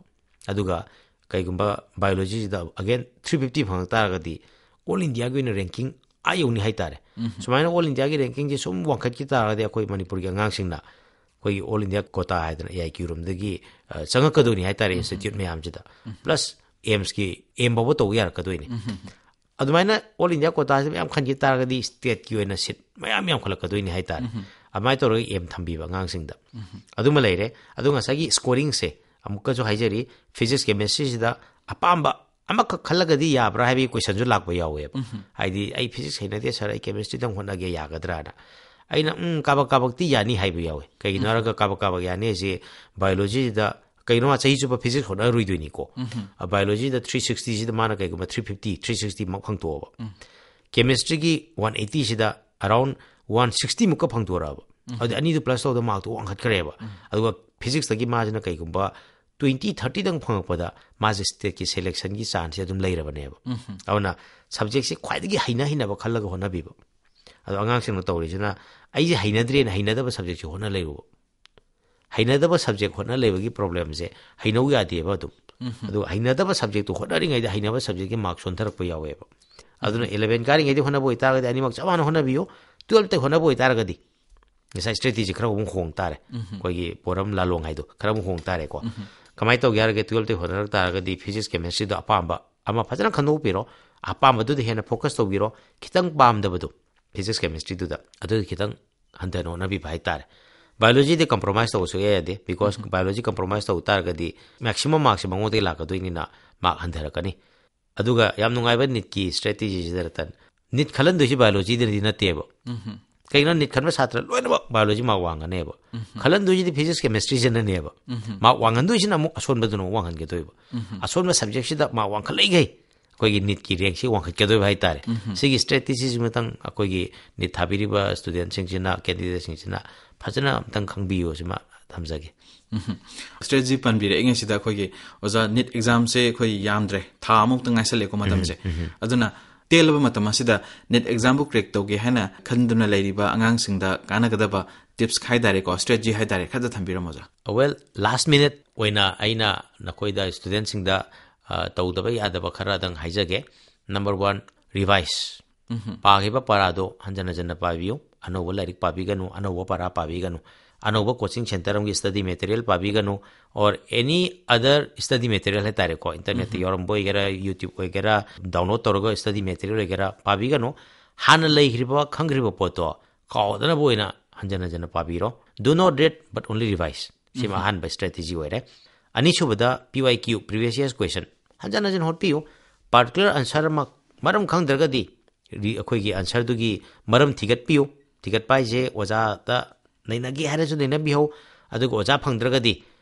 ꯑꯗꯨꯒ ꯀꯩꯒꯨꯝꯕ biologyꯁꯤꯗ again three fifty ꯐꯪꯉꯛ ꯇꯥꯔꯒꯗꯤ ꯑꯣꯜ ꯏꯟꯗꯤꯌꯥꯒꯤ ꯑꯣꯏꯅ ꯔꯦꯡꯀꯤꯡ ꯑꯥ ꯌꯧꯅꯤ ꯍꯥꯏꯇꯥꯔꯦ꯫ ꯁꯨꯃꯥꯏꯅ ꯑꯣꯜ ꯏꯟꯗꯤꯌꯥꯒꯤ ꯔꯦꯡꯀꯤꯡꯁꯦ ꯁꯨꯝ ꯋꯥꯡꯈꯠꯈꯤ ꯇꯥꯔꯒꯗꯤ ꯑꯩꯈꯣꯏ ꯃꯅꯤꯄꯨꯔꯒꯤ ꯑꯉꯥꯡꯁꯤꯡꯅ ꯑꯩꯈꯣꯏꯒꯤ ꯑꯣꯜ ꯏꯟꯗꯤꯌꯥ ꯀꯣꯇꯥ ꯍꯥꯏꯗꯅ ꯑꯦ ꯑꯥꯏ ꯀ꯭ꯌꯨ ꯔꯨꯝꯗꯒꯤ, ꯑ, ꯆꯪꯉꯛꯀꯗꯣꯏꯅꯤ ꯍꯥꯏꯇꯥꯔꯦ, ꯏꯟꯁꯇꯤꯇ꯭ꯌꯨꯠ ꯃꯌꯥꯝꯁꯤꯗ꯫ ꯄ꯭ꯂꯁ ꯑꯦꯝꯁꯀꯤ ꯑꯦꯝ ꯐꯥꯎꯕ ꯇꯧꯕ ꯌꯥꯔꯛꯀꯗꯣꯏꯅꯤ꯫ ꯑꯗꯨꯃꯥꯏꯅ ꯑꯣꯜ ꯏꯟꯗꯤꯌꯥ ꯀꯣꯇꯥꯁꯤ ꯃꯌꯥꯝ ꯈꯟꯈꯤ ꯇꯥꯔꯒꯗꯤ ꯁ꯭ꯇꯦꯠꯀꯤ ꯑꯣꯏꯅ ꯁꯤꯠ ꯃꯌꯥꯝ ꯌꯥꯝꯈꯠꯂꯛꯀꯗꯣꯏꯅꯤ ꯍꯥꯏꯇꯥꯔꯦ꯫ ꯑꯗꯨꯃꯥꯏꯅ ꯇꯧꯔꯒ ꯑꯦꯝ ꯊꯝꯕꯤꯕ ꯑꯉꯥꯡꯁꯤꯡꯗ꯫ ꯑꯗꯨꯃ ꯂꯩꯔꯦ꯫ ꯑꯗꯨ ꯉꯁꯥꯏꯒꯤ ꯁ꯭ꯀꯣꯔꯤꯡꯁꯦ ꯑꯃꯨꯛꯀꯁꯨ ꯍꯥꯏꯖꯔꯤ, ꯐꯤꯖꯤꯛꯁ ꯀꯦꯃꯦꯁꯇ꯭ꯔꯤꯁꯤꯗ ꯑꯄꯥꯝꯕ ꯑꯃꯈꯛ ꯈꯜꯂꯒꯗꯤ ꯌꯥꯕ꯭ꯔꯥ ꯍꯥꯏꯕꯒꯤ ꯀꯣꯏꯁꯟꯁꯨ ꯂꯥꯛꯄ ꯌꯥꯎꯋꯦꯕ꯫ ꯍꯥꯏꯗꯤ, "ꯑꯩ ꯐꯤꯖꯤꯛꯁ ꯍꯩꯅꯗꯦ ꯁꯥꯔ, ꯑꯩ ꯀꯦꯃꯦꯁꯇ꯭ꯔꯤꯗꯪ ꯍꯣꯠꯅꯒꯦ, ꯌꯥꯒꯗ꯭ꯔꯥꯅ?" ꯑꯩꯅ, "ꯎꯝ, ꯀꯥꯕꯛ ꯀꯥꯕꯛꯇꯤ ꯌꯥꯅꯤ" ꯍꯥꯏꯕ ꯌꯥꯎꯋꯦ꯫ ꯀꯩꯒꯤꯅꯣ ꯍꯥꯏꯔꯒ ꯀꯥꯕꯛ ꯀꯥꯕꯛ ꯌꯥꯅꯤ ꯍꯥꯏꯁꯦ, ꯕꯥꯏꯑꯣꯂꯣꯖꯤꯗ ꯀꯩꯅꯣ ꯃꯥ ꯆꯍꯤ ꯆꯨꯞꯄ ꯐꯤꯖꯤꯛꯁ ꯍꯣꯠꯅꯔꯣꯏꯗꯣꯏꯅꯤꯀꯣ꯫ ꯕꯥꯏꯑꯣꯂꯣꯖꯤꯗ ꯊ꯭ꯔꯤ ꯁꯤꯛꯁꯇꯤꯁꯤꯗ ꯃꯥꯅ ꯀꯩꯒꯨꯝꯕ ꯊ꯭ꯔꯤ ꯐꯤꯐꯇꯤ, ꯊ꯭ꯔꯤ ꯁꯤꯛꯁꯇꯤ ꯃꯛ ꯐꯪꯇꯣꯛꯑꯕ, ꯀꯦꯃꯦꯁꯇ꯭ꯔꯤꯒꯤ ꯋꯥꯟ ꯑꯩꯠꯇꯤꯁꯤꯗ ꯑꯔꯥꯎꯟ ꯋꯥꯟ ꯁꯤꯛꯁꯇꯤ ꯃꯨꯛꯀ ꯐꯪꯇꯣꯔꯛꯑꯕ, ꯑꯗꯨꯗꯤ ꯑꯅꯤꯗꯨ ꯄ꯭ꯂꯁ ꯇꯧꯕꯗ ꯃꯥꯔꯛꯇꯣ ꯋꯥꯡꯈꯠꯈ꯭ꯔꯦꯕ꯫ ꯑꯗꯨꯒ ꯐꯤꯖꯤꯛꯁꯇꯒꯤ ꯃꯥꯁꯤꯅ ꯀꯩꯒꯨꯝꯕ ꯇ꯭ꯋꯦꯟꯇꯤ, ꯊꯥꯔꯇꯤꯗꯪ ꯐꯪꯉꯛꯄꯗ ꯃꯥꯁꯦ ꯁ꯭ꯇꯦꯠꯀꯤ ꯁꯦꯂꯦꯛꯁꯟꯒꯤ ꯆꯥꯟꯁꯁꯦ ꯑꯗꯨꯝ ꯂꯩꯔꯕꯅꯦꯕ꯫ ꯑꯗꯨꯅ ꯁꯕꯖꯦꯛꯁꯦ ꯈ꯭ꯋꯥꯏꯗꯒꯤ ꯍꯩꯅ ꯍꯩꯅꯕ ꯈꯜꯂꯒ ꯍꯣꯠꯅꯕꯤꯕ꯫ ꯑꯗꯣ ꯑꯉꯥꯡꯁꯤꯡꯅ ꯇꯧꯔꯤꯁꯤꯅ, "ꯑꯩꯁꯦ ꯍꯩꯅꯗ꯭ꯔꯦꯅ ꯍꯩꯅꯗꯕ ꯁꯕꯖꯦꯛꯁꯦ ꯍꯣꯠꯅ ꯂꯩꯔꯨꯕ"꯫ ꯍꯩꯅꯗꯕ ꯁꯕꯖꯦꯛ ꯍꯣꯠꯅ ꯂꯩꯕꯒꯤ ꯄ꯭ꯔꯣꯕ꯭ꯂꯦꯝꯁꯦ ꯍꯩꯅꯧ ꯌꯥꯗꯦꯕ ꯑꯗꯨꯝ꯫ ꯑꯗꯨꯒ ꯍꯩꯅꯗꯕ ꯁꯕꯖꯦꯛꯇꯣ ꯍꯣꯠꯅꯔꯤꯉꯩꯗ ꯍꯩꯅꯕ ꯁꯕꯖꯦꯛꯀꯤ ꯃꯥꯔꯛ ꯁꯣꯟꯊꯔꯛꯄ ꯌꯥꯎꯋꯦꯕ꯫ ꯑꯗꯨꯅ ꯏꯂꯚꯦꯟ ꯀꯥꯔꯤꯉꯩꯗ ꯍꯣꯠꯅꯕ ꯑꯣꯏꯇꯥꯔꯒꯗꯤ ꯑꯅꯤꯃꯛ ꯆꯞ ꯃꯥꯟꯅ ꯍꯣꯠꯅꯕꯤꯌꯨ꯫ ꯇꯨꯌꯦꯜꯞꯇ ꯍꯣꯠꯅꯕ ꯑꯣꯏꯇꯥꯔꯒꯗꯤ, ꯉꯁꯥꯏ ꯁ꯭ꯇ꯭ꯔꯦꯇꯤꯖꯤ ꯈꯔ ꯑꯃꯨꯛ ꯍꯣꯡ ꯇꯥꯔꯦ꯫ ꯑꯩꯈꯣꯏꯒꯤ ꯄꯣꯔꯝ ꯂꯥꯂꯣꯡ ꯍꯥꯏꯗꯣ ꯈꯔ ꯑꯃꯨꯛ ꯍꯣꯡ ꯇꯥꯔꯦꯀꯣ꯫ ꯀꯃꯥꯏꯅ ꯇꯧꯒꯦ ꯍꯥꯏꯔꯒ, ꯇꯨꯌꯦꯜꯞꯇ ꯍꯣꯠꯅꯔꯛ ꯇꯥꯔꯒꯗꯤ ꯐꯤꯖꯤꯛꯁ ꯀꯦꯃꯦꯁꯇ꯭ꯔꯤꯗꯣ ꯑꯄꯥꯝꯕ ꯑꯃ ꯐꯖꯅ ꯈꯟꯗꯣꯛꯄꯤꯔꯣ꯫ ꯑꯄꯥꯝꯕꯗꯨꯗ ꯍꯦꯟꯅ ꯐꯣꯀꯁ ꯇꯧꯕꯤꯔꯣ꯫ ꯈꯤꯇꯪ ꯄꯥꯝꯗꯕꯗꯣ ꯐꯤꯖꯤꯛꯁ ꯀꯦꯃꯦꯁꯇ꯭ꯔꯤꯗꯨꯗ, ꯑꯗꯨꯗꯤ ꯈꯤꯇꯪ ꯍꯟꯊꯅ ꯍꯣꯠꯅꯕꯤꯕ ꯍꯥꯏꯇꯥꯔꯦ꯫ ꯕꯥꯏꯑꯣꯂꯣꯖꯤꯗꯤ ꯀꯝꯄ꯭ꯔꯣꯃꯥꯏꯁ ꯇꯧꯕ ꯁꯨꯛꯌꯥ ꯌꯥꯗꯦ, ꯕꯤꯀꯣꯁ ꯕꯥꯏꯑꯣꯂꯣꯖꯤ ꯀꯝꯄ꯭ꯔꯣꯃꯥꯏꯁ ꯇꯧ ꯇꯥꯔꯒꯗꯤ ꯃꯦꯛꯁꯤꯃꯝ ꯃꯥꯔꯛꯁꯦ ꯃꯉꯣꯟꯗꯒꯤ ꯂꯥꯛꯀꯗꯣꯏꯅꯤꯅ ꯃꯥꯔꯛ ꯍꯟꯊꯔꯛꯀꯅꯤ꯫ ꯑꯗꯨꯒ ꯌꯥꯝ ꯅꯨꯡꯉꯥꯏꯕ ꯅꯤꯠꯀꯤ ꯁ꯭ꯇ꯭ꯔꯦꯇꯦꯖꯤꯁꯤꯗ, ꯔꯇꯟ, ꯅꯤꯠ ꯈꯜꯍꯟꯗꯣꯏꯁꯤ ꯕꯥꯏꯑꯣꯂꯣꯖꯤꯗꯗꯤ ꯅꯠꯇꯦꯕ꯫ ꯀꯩꯒꯤꯅꯣ, ꯅꯤꯠ ꯈꯟꯕ ꯁꯥꯇ꯭ꯔ ꯂꯣꯏꯅꯃꯛ ꯕꯥꯏꯑꯣꯂꯣꯖꯤ ꯃꯥꯔꯛ ꯋꯥꯡꯒꯅꯦꯕ꯫ ꯈꯜꯍꯟꯗꯣꯏꯁꯤꯗꯤ ꯐꯤꯖꯤꯛꯁ ꯀꯦꯃꯦꯁꯇ꯭ꯔꯤꯁꯤꯅꯅꯦꯕ꯫ ꯃꯥꯔꯛ ꯋꯥꯡꯍꯟꯗꯣꯏꯁꯤꯅ ꯑꯃꯨꯛ ꯑꯁꯣꯟꯕꯗꯨꯅ ꯑꯃꯨꯛ ꯋꯥꯡꯍꯟꯒꯗꯣꯏꯕ꯫ ꯑꯁꯣꯟꯕ ꯁꯕꯖꯦꯛꯁꯤꯗ ꯃꯥꯔꯛ ꯋꯥꯡꯈꯠꯂꯛꯏꯈꯩ ꯑꯩꯈꯣꯏꯒꯤ ꯅꯤꯠꯀꯤ ꯔꯦꯡꯁꯤ ꯋꯥꯡꯈꯠꯀꯗꯣꯏꯕ ꯍꯥꯏꯇꯥꯔꯦ꯫ ꯁꯤꯒꯤ ꯁ꯭ꯇ꯭ꯔꯦꯇꯦꯖꯤꯁꯤꯃꯇꯪ ꯑꯩꯈꯣꯏꯒꯤ ꯅꯤꯠ ꯊꯥꯕꯤꯔꯤꯕ ꯁ꯭ꯇꯨꯗꯦꯟꯁꯤꯡꯁꯤꯅ, ꯀꯦꯟꯗꯤꯗꯦꯠꯁꯤꯡꯁꯤꯅ ꯐꯖꯅ ꯑꯝꯇꯪ ꯈꯪꯕꯤꯌꯨ, ꯁꯤꯃ ꯊꯝꯖꯒꯦ꯫ ꯁ꯭ꯇ꯭ꯔꯦꯇꯦꯖꯤ ꯄꯟꯕꯤꯔꯛꯏꯉꯩꯁꯤꯗ ꯑꯩꯈꯣꯏꯒꯤ, ꯑꯣꯖꯥ, ꯅꯤꯠ ꯑꯦꯛꯖꯥꯝꯁꯦ ꯑꯩꯈꯣꯏ ꯌꯥꯝꯗ꯭ꯔꯦ, ꯊꯥ ꯑꯃꯨꯛꯇ ꯉꯥꯏꯁꯜꯂꯛꯑꯦꯀꯣ ꯃꯇꯝꯁꯦ꯫ ꯑꯗꯨꯅ ꯇꯦꯜꯂꯕ ꯃꯇꯝ ꯑꯁꯤꯗ ꯅꯤꯠ ꯑꯦꯛꯖꯥꯝꯕꯨ ꯀ꯭ꯔꯦꯛ ꯇꯧꯒꯦ ꯍꯥꯏꯅ ꯈꯟꯗꯨꯅ ꯂꯩꯔꯤꯕ ꯑꯉꯥꯡꯁꯤꯡꯗ ꯀꯥꯟꯅꯒꯗꯕ ꯇꯤꯞꯁ ꯍꯥꯏꯇꯥꯔꯦꯀꯣ, ꯁ꯭ꯇ꯭ꯔꯦꯇꯦꯖꯤ ꯍꯥꯏꯇꯥꯔꯦ, ꯈꯔꯗ ꯊꯝꯕꯤꯔꯝꯃꯣ, ꯑꯣꯖꯥ꯫ ꯋꯦꯜ, ꯂꯥꯁ ꯃꯤꯅꯤꯠ ꯑꯣꯏꯅ ꯑꯩꯅ ꯅꯈꯣꯏꯗ, ꯁ꯭ꯇꯨꯗꯦꯟꯁꯤꯡꯗ, ꯑ, ꯇꯧꯗꯕ ꯌꯥꯗꯕ ꯈꯔꯗꯪ ꯍꯥꯏꯖꯒꯦ꯫ ꯅꯝꯕꯔ ꯋꯥꯟ, revise, ꯄꯥꯈꯤꯕ ꯄꯥꯔꯥꯗꯣ ꯍꯟꯖꯟ ꯍꯟꯖꯟꯅ ꯄꯥꯕꯤꯌꯨ꯫ ꯑꯅꯧꯕ ꯂꯥꯏꯔꯤꯛ ꯄꯥꯕꯤꯒꯅꯨ, ꯑꯅꯧꯕ ꯄꯥꯔꯥ ꯄꯥꯕꯤꯒꯅꯨ, ꯑꯅꯧꯕ coaching centre ꯑꯃꯒꯤ study material ꯄꯥꯕꯤꯒꯅꯨ, or any other study material ꯍꯥꯏꯇꯥꯔꯦꯀꯣ, internetꯇ ꯌꯥꯎꯔꯝꯕ ꯑꯣꯏꯒꯦꯔꯥ, YouTube ꯑꯣꯏꯒꯦꯔꯥ, download ꯇꯧꯔꯒ study material ꯑꯣꯏꯒꯦꯔꯥ ꯄꯥꯕꯤꯒꯅꯨ꯫ ꯍꯥꯟꯅ ꯂꯩꯈ꯭ꯔꯤꯕ, ꯈꯪꯈ꯭ꯔꯤꯕ ꯄꯣꯠꯇꯣ ꯀꯥꯎꯗꯅꯕ ꯑꯣꯏꯅ ꯍꯟꯖꯟ ꯍꯟꯖꯟꯅ ꯄꯥꯕꯤꯔꯣ꯫ Do not read but only revise. ꯁꯤꯃ ꯑꯍꯥꯟꯕ strategy ꯑꯣꯏꯔꯦ꯫ ꯑꯅꯤꯁꯨꯕꯗ P Y Q, previous year's question, ꯍꯟꯖꯟ ꯍꯟꯖꯟ ꯍꯣꯠꯄꯤꯌꯨ꯫ Particular answer ꯑꯃ ꯃꯔꯝ ꯈꯪꯗ꯭ꯔꯒꯗꯤ ꯔꯤ-, ꯑꯩꯈꯣꯏꯒꯤ answerꯗꯨꯒꯤ ꯃꯔꯝ ꯊꯤꯒꯠꯄꯤꯌꯨ꯫ ꯊꯤꯒꯠꯄ ꯍꯥꯏꯁꯦ ꯑꯣꯖꯥꯗ ꯅꯩꯅꯒꯦ ꯍꯥꯏꯔꯁꯨ ꯅꯩꯅꯕꯤꯍꯧ, ꯑꯗꯨꯒ ꯑꯣꯖꯥ ꯐꯪꯗ꯭ꯔꯒꯗꯤ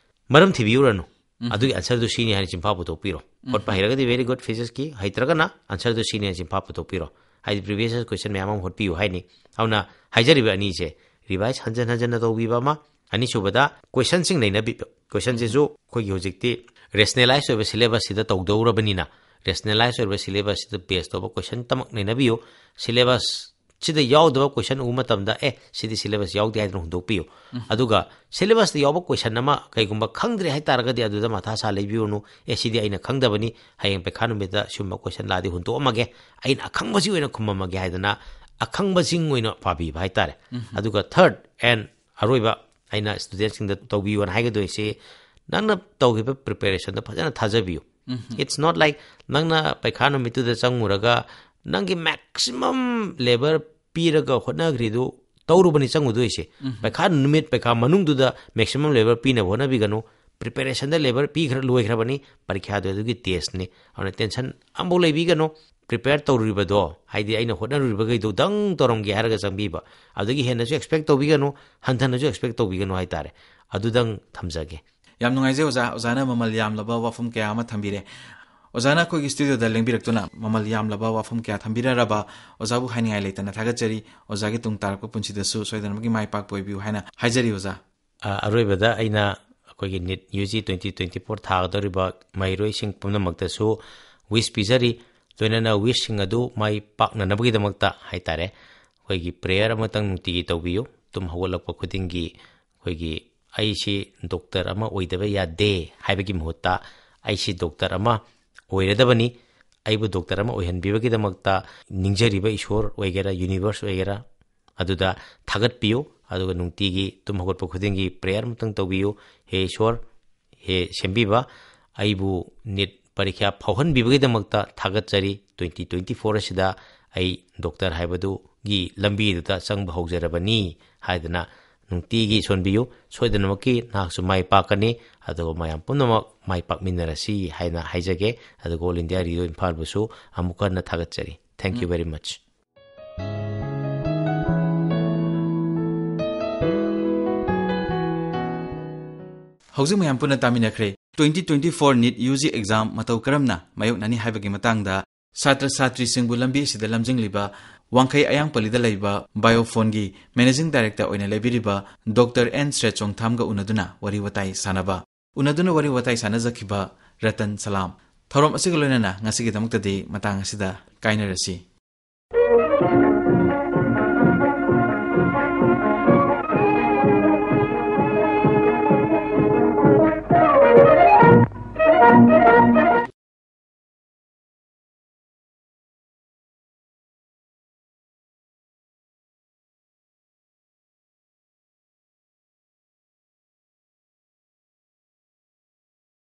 ꯃꯔꯝ ꯊꯤꯕꯤꯔꯨꯔꯅꯨ꯫ ꯑꯗꯨꯒꯤ answerꯗꯨ ꯁꯤꯅꯤ ꯍꯥꯏꯅ ꯆꯤꯟꯐꯥ ꯄꯨꯊꯣꯛꯄꯤꯔꯣ꯫ ꯍꯣꯠꯄ ꯍꯩꯔꯒꯗꯤ very good, physicsꯀꯤ, ꯍꯩꯇ꯭ꯔꯒꯅ answerꯗꯨ ꯁꯤꯅꯤ ꯍꯥꯏꯅ ꯆꯤꯟꯐꯥ ꯄꯨꯊꯣꯛꯄꯤꯔꯣ꯫ ꯍꯥꯏꯗꯤ previous year's question ꯃꯌꯥꯝ ꯑꯃ ꯍꯣꯠꯄꯤꯌꯨ ꯍꯥꯏꯅꯤ꯫ ꯑꯗꯨꯅ ꯍꯥꯏꯖꯔꯤꯕ ꯑꯅꯤꯁꯦ, revise ꯍꯟꯖꯟ ꯍꯟꯖꯟꯅ ꯇꯧꯕꯤꯕ ꯑꯃ, ꯑꯅꯤꯁꯨꯕꯗ questionꯁꯤꯡ ꯅꯩꯅꯕꯤꯕ꯫ Questionꯁꯤꯁꯨ ꯑꯩꯈꯣꯏꯒꯤ ꯍꯧꯖꯤꯛꯇꯤ rationalize ꯑꯣꯏꯕ syllabusꯁꯤꯗ ꯇꯧꯗꯧꯔꯕꯅꯤꯅ, rationalize ꯑꯣꯏꯕ syllabusꯁꯤꯗ base ꯇꯧꯕ questionꯇꯃꯛ ꯅꯩꯅꯕꯤꯌꯨ꯫ Syllabusꯁꯤꯗ ꯌꯥꯎꯗꯕ question ꯎꯕ ꯃꯇꯝꯗ, "ꯑꯦ, ꯁꯤꯗꯤ syllabus ꯌꯥꯎꯗꯦ" ꯍꯥꯏꯗꯅ ꯍꯨꯟꯗꯣꯛꯄꯤꯌꯨ꯫ ꯑꯗꯨꯒ syllabusꯇ ꯌꯥꯎꯕ question ꯑꯃ ꯀꯩꯒꯨꯝꯕ ꯈꯪꯗ꯭ꯔꯦ ꯍꯥꯏ ꯇꯥꯔꯒꯗꯤ, ꯑꯗꯨꯗ ꯃꯊꯥ ꯁꯥ ꯂꯩꯕꯤꯔꯨꯅꯨ꯫ "ꯑꯦ, ꯁꯤꯗꯤ ꯑꯩꯅ ꯈꯪꯗꯕꯅꯤ, ꯍꯌꯦꯡ ꯄꯩꯈꯥ ꯅꯨꯃꯤꯠꯇ ꯁꯤꯒꯨꯝꯕ question ꯂꯥꯛꯑꯗꯤ ꯍꯨꯟꯗꯣꯛꯑꯝꯃꯒꯦ, ꯑꯩꯅ ꯑꯈꯪꯕꯁꯤ ꯑꯣꯏꯅ ꯈꯨꯝꯃꯝꯃꯒꯦ" ꯍꯥꯏꯗꯅ ꯑꯈꯪꯕꯁꯤꯡ ꯑꯣꯏꯅ ꯄꯥꯕꯤꯕ ꯍꯥꯏꯇꯥꯔꯦ꯫ ꯑꯗꯨꯒ third and ꯑꯔꯣꯏꯕ ꯑꯩꯅ studentꯁꯤꯡꯗ ꯇꯧꯕꯤꯌꯨꯅ ꯍꯥꯏꯒꯗꯣꯏꯁꯤ, ꯅꯪꯅ ꯇꯧꯈꯤꯕ preparationꯗ ꯐꯖꯅ ꯊꯥꯖꯕꯤꯌꯨ꯫ It's not like ꯅꯪꯅ ꯄꯩꯈꯥ ꯅꯨꯃꯤꯠꯇꯨꯗ ꯆꯪꯉꯨꯔꯒ ꯅꯪꯒꯤ maximum labour ꯄꯤꯔꯒ ꯍꯣꯠꯅꯈ꯭ꯔꯤꯗꯨ ꯇꯧꯔꯨꯕꯅꯤ ꯆꯪꯉꯨꯗꯣꯏꯁꯦ꯫ ꯄꯩꯈꯥ ꯅꯨꯃꯤꯠ, ꯄꯩꯈꯥ ꯃꯅꯨꯡꯗꯨꯗ maximum labour ꯄꯤꯅꯕ ꯍꯣꯠꯅꯕꯤꯒꯅꯨ꯫ Preparationꯗ labour ꯄꯤꯈ꯭ꯔ ꯂꯣꯏꯈ꯭ꯔꯕꯅꯤ, ꯄꯔꯤꯈ꯭ꯌꯥꯗꯨ ꯑꯗꯨꯒꯤ testꯅꯤ꯫ ꯑꯗꯨꯅ tension ꯑꯃꯐꯥꯎ ꯂꯩꯕꯤꯒꯅꯨ꯫ Prepare ꯇꯧꯔꯨꯔꯤꯕꯗꯣ, ꯍꯥꯏꯗꯤ ꯑꯩꯅ ꯍꯣꯠꯅꯔꯨꯔꯤꯕꯈꯩꯗꯣ ꯗꯪ ꯇꯧꯔꯝꯒꯦ ꯍꯥꯏꯔꯒ ꯆꯪꯕꯤꯕ, ꯑꯗꯨꯗꯒꯤ ꯍꯦꯟꯅꯁꯨ expect ꯇꯧꯕꯤꯒꯅꯨ, ꯍꯟꯊꯅꯁꯨ expect ꯇꯧꯕꯤꯒꯅꯨ ꯍꯥꯏꯇꯥꯔꯦ꯫ ꯑꯗꯨꯗꯪ ꯊꯝꯖꯒꯦ꯫ ꯌꯥꯝ ꯅꯨꯡꯉꯥꯏꯖꯩ ꯑꯣꯖꯥ, ꯑꯣꯖꯥꯅ ꯃꯃꯜ ꯌꯥꯝꯂꯕ ꯋꯥꯐꯝ ꯀꯌꯥ ꯑꯃ ꯊꯝꯕꯤꯔꯦ꯫ ꯑꯣꯖꯥꯅ ꯑꯩꯈꯣꯏꯒꯤ studioꯗ ꯂꯦꯡꯕꯤꯔꯛꯇꯨꯅ ꯃꯃꯜ ꯌꯥꯝꯂꯕ ꯋꯥꯐꯝ ꯀꯌꯥ ꯊꯝꯕꯤꯔꯔꯕ ꯑꯣꯖꯥꯕꯨ ꯍꯥꯏꯅꯤꯡꯉꯥꯏ ꯂꯩꯇꯅ ꯊꯥꯒꯠꯆꯔꯤ꯫ ꯑꯣꯖꯥꯒꯤ ꯇꯨꯡ ꯇꯥꯔꯛꯄ ꯄꯨꯟꯁꯤꯗꯁꯨ ꯁꯣꯏꯗꯅꯃꯛꯀꯤ ꯃꯥꯏ ꯄꯥꯛꯄ ꯑꯣꯏꯕꯤꯌꯨ ꯍꯥꯏꯅ ꯍꯥꯏꯖꯔꯤ ꯑꯣꯖꯥ꯫ ꯑ, ꯑꯔꯣꯏꯕꯗ ꯑꯩꯅ ꯑꯩꯈꯣꯏꯒꯤ NEET UG twenty twenty-four ꯊꯥꯒꯗꯧꯔꯤꯕ ꯃꯍꯩꯔꯣꯏꯁꯤꯡ ꯄꯨꯝꯅꯃꯛꯇꯁꯨ wish ꯄꯤꯖꯔꯤ꯫ ꯂꯣꯏꯅꯅ wishꯁꯤꯡ ꯑꯗꯨ ꯃꯥꯏ ꯄꯥꯛꯅꯅꯕꯒꯤꯗꯃꯛꯇ ꯍꯥꯏꯇꯥꯔꯦ, ꯑꯩꯈꯣꯏꯒꯤ prayer ꯑꯃꯇꯪ ꯅꯨꯡꯇꯤꯒꯤ ꯇꯧꯕꯤꯌꯨ꯫ ꯇꯨꯝ ꯍꯧꯒꯠꯂꯛꯄ ꯈꯨꯗꯤꯡꯒꯤ ꯑꯩꯈꯣꯏꯒꯤ "ꯑꯩꯁꯤ doctor ꯑꯃ ꯑꯣꯏꯗꯕ ꯌꯥꯗꯦ" ꯍꯥꯏꯕꯒꯤ ꯃꯍꯨꯠꯇ "ꯑꯩꯁꯤ doctor ꯑꯃ ꯑꯣꯏꯔꯗꯕꯅꯤ, ꯑꯩꯕꯨ ꯗꯣꯛꯇꯔ ꯑꯃ ꯑꯣꯏꯍꯟꯕꯤꯕꯒꯤꯗꯃꯛꯇ ꯅꯤꯡꯖꯔꯤꯕ ꯏꯁꯣꯔ ꯑꯣꯏꯒꯦꯔꯥ, ꯌꯨꯅꯤꯚꯔꯁ ꯑꯣꯏꯒꯦꯔꯥ, ꯑꯗꯨꯗ ꯊꯥꯒꯠꯄꯤꯌꯨ꯫ ꯑꯗꯨꯒ ꯅꯨꯡꯇꯤꯒꯤ ꯇꯨꯝ ꯍꯧꯒꯠꯄ ꯈꯨꯗꯤꯡꯒꯤ ꯄ꯭ꯔꯦꯌꯔ ꯑꯃꯇꯪ ꯇꯧꯕꯤꯌꯨ꯫ "ꯍꯦ ꯏꯁꯣꯔ, ꯍꯦ ꯁꯦꯝꯕꯤꯕ, ꯑꯩꯕꯨ ꯅꯤꯠ ꯄꯔꯤꯈ꯭ꯌꯥ ꯐꯥꯎꯍꯟꯕꯤꯕꯒꯤꯗꯃꯛꯇ ꯊꯥꯒꯠꯆꯔꯤ꯫ ꯇ꯭ꯋꯦꯟꯇꯤ ꯇ꯭ꯋꯦꯟꯇꯤ ꯐꯣꯔ ꯑꯁꯤꯗ ꯑꯩ ꯗꯣꯛꯇꯔ ꯍꯥꯏꯕꯗꯨꯒꯤ ꯂꯝꯕꯤꯗꯨꯗ ꯆꯪꯕ ꯍꯧꯖꯔꯕꯅꯤ" ꯍꯥꯏꯗꯅ ꯅꯨꯡꯇꯤꯒꯤ ꯁꯣꯟꯕꯤꯌꯨ꯫ ꯁꯣꯏꯗꯅꯃꯛꯀꯤ ꯅꯍꯥꯛꯁꯨ ꯃꯥꯏ ꯄꯥꯛꯀꯅꯤ꯫ ꯑꯗꯨꯒ ꯃꯌꯥꯝ ꯄꯨꯝꯅꯃꯛ ꯃꯥꯏ ꯄꯥꯛꯃꯤꯟꯅꯔꯁꯤ ꯍꯥꯏꯅ ꯍꯥꯏꯖꯒꯦ꯫ ꯑꯗꯨꯒ ꯑꯣꯜ ꯏꯟꯗꯤꯌꯥ ꯔꯦꯗꯤꯑꯣ ꯏꯝꯐꯥꯜꯕꯨꯁꯨ ꯑꯃꯨꯛ ꯍꯟꯅ ꯊꯥꯒꯠꯆꯔꯤ꯫ Thank you very much. ꯍꯧꯖꯤꯛ ꯃꯌꯥꯝ ꯄꯨꯟꯅ ꯇꯥꯃꯤꯟꯅꯈ꯭ꯔꯦ꯫ Twenty twenty four NEET U G exam ꯃꯇꯧ ꯀꯔꯝꯅ ꯃꯥꯌꯣꯛꯅꯅꯤ ꯍꯥꯏꯕꯒꯤ ꯃꯇꯥꯡꯗ ꯁꯥꯇ꯭ꯔ ꯁꯥꯇ꯭ꯔꯤꯁꯤꯡꯕꯨ ꯂꯝꯕꯤ ꯑꯁꯤꯗ ꯂꯝꯖꯤꯡꯂꯤꯕ ꯋꯥꯡꯈꯩ ꯑꯌꯥꯡꯄꯜꯂꯤꯗ ꯂꯩꯕ ꯕꯥꯏꯑꯣꯐꯣꯟꯒꯤ ꯃꯦꯅꯦꯖꯤꯡ ꯗꯥꯏꯔꯦꯛꯇꯔ ꯑꯣꯏꯅ ꯂꯩꯕꯤꯔꯤꯕ ꯗꯣꯛꯇꯔ ꯑꯦꯟ ꯁ꯭ꯔꯦꯆꯣꯡꯊꯥꯝꯒ ꯎꯅꯗꯨꯅ ꯋꯥꯔꯤ ꯋꯥꯇꯥꯏ ꯁꯥꯟꯅꯕ꯫ ꯎꯅꯗꯨꯅ ꯋꯥꯔꯤ ꯋꯥꯇꯥꯏ ꯁꯥꯟꯅꯖꯈꯤꯕ ꯔꯇꯟ ꯁꯂꯥꯝ꯫ ꯊꯧꯔꯝ ꯑꯁꯤꯒ ꯂꯣꯏꯅꯅ ꯉꯁꯤꯒꯤꯗꯃꯛꯇꯗꯤ ꯃꯇꯥꯡ ꯑꯁꯤꯗ ꯀꯥꯏꯅꯔꯁꯤ꯫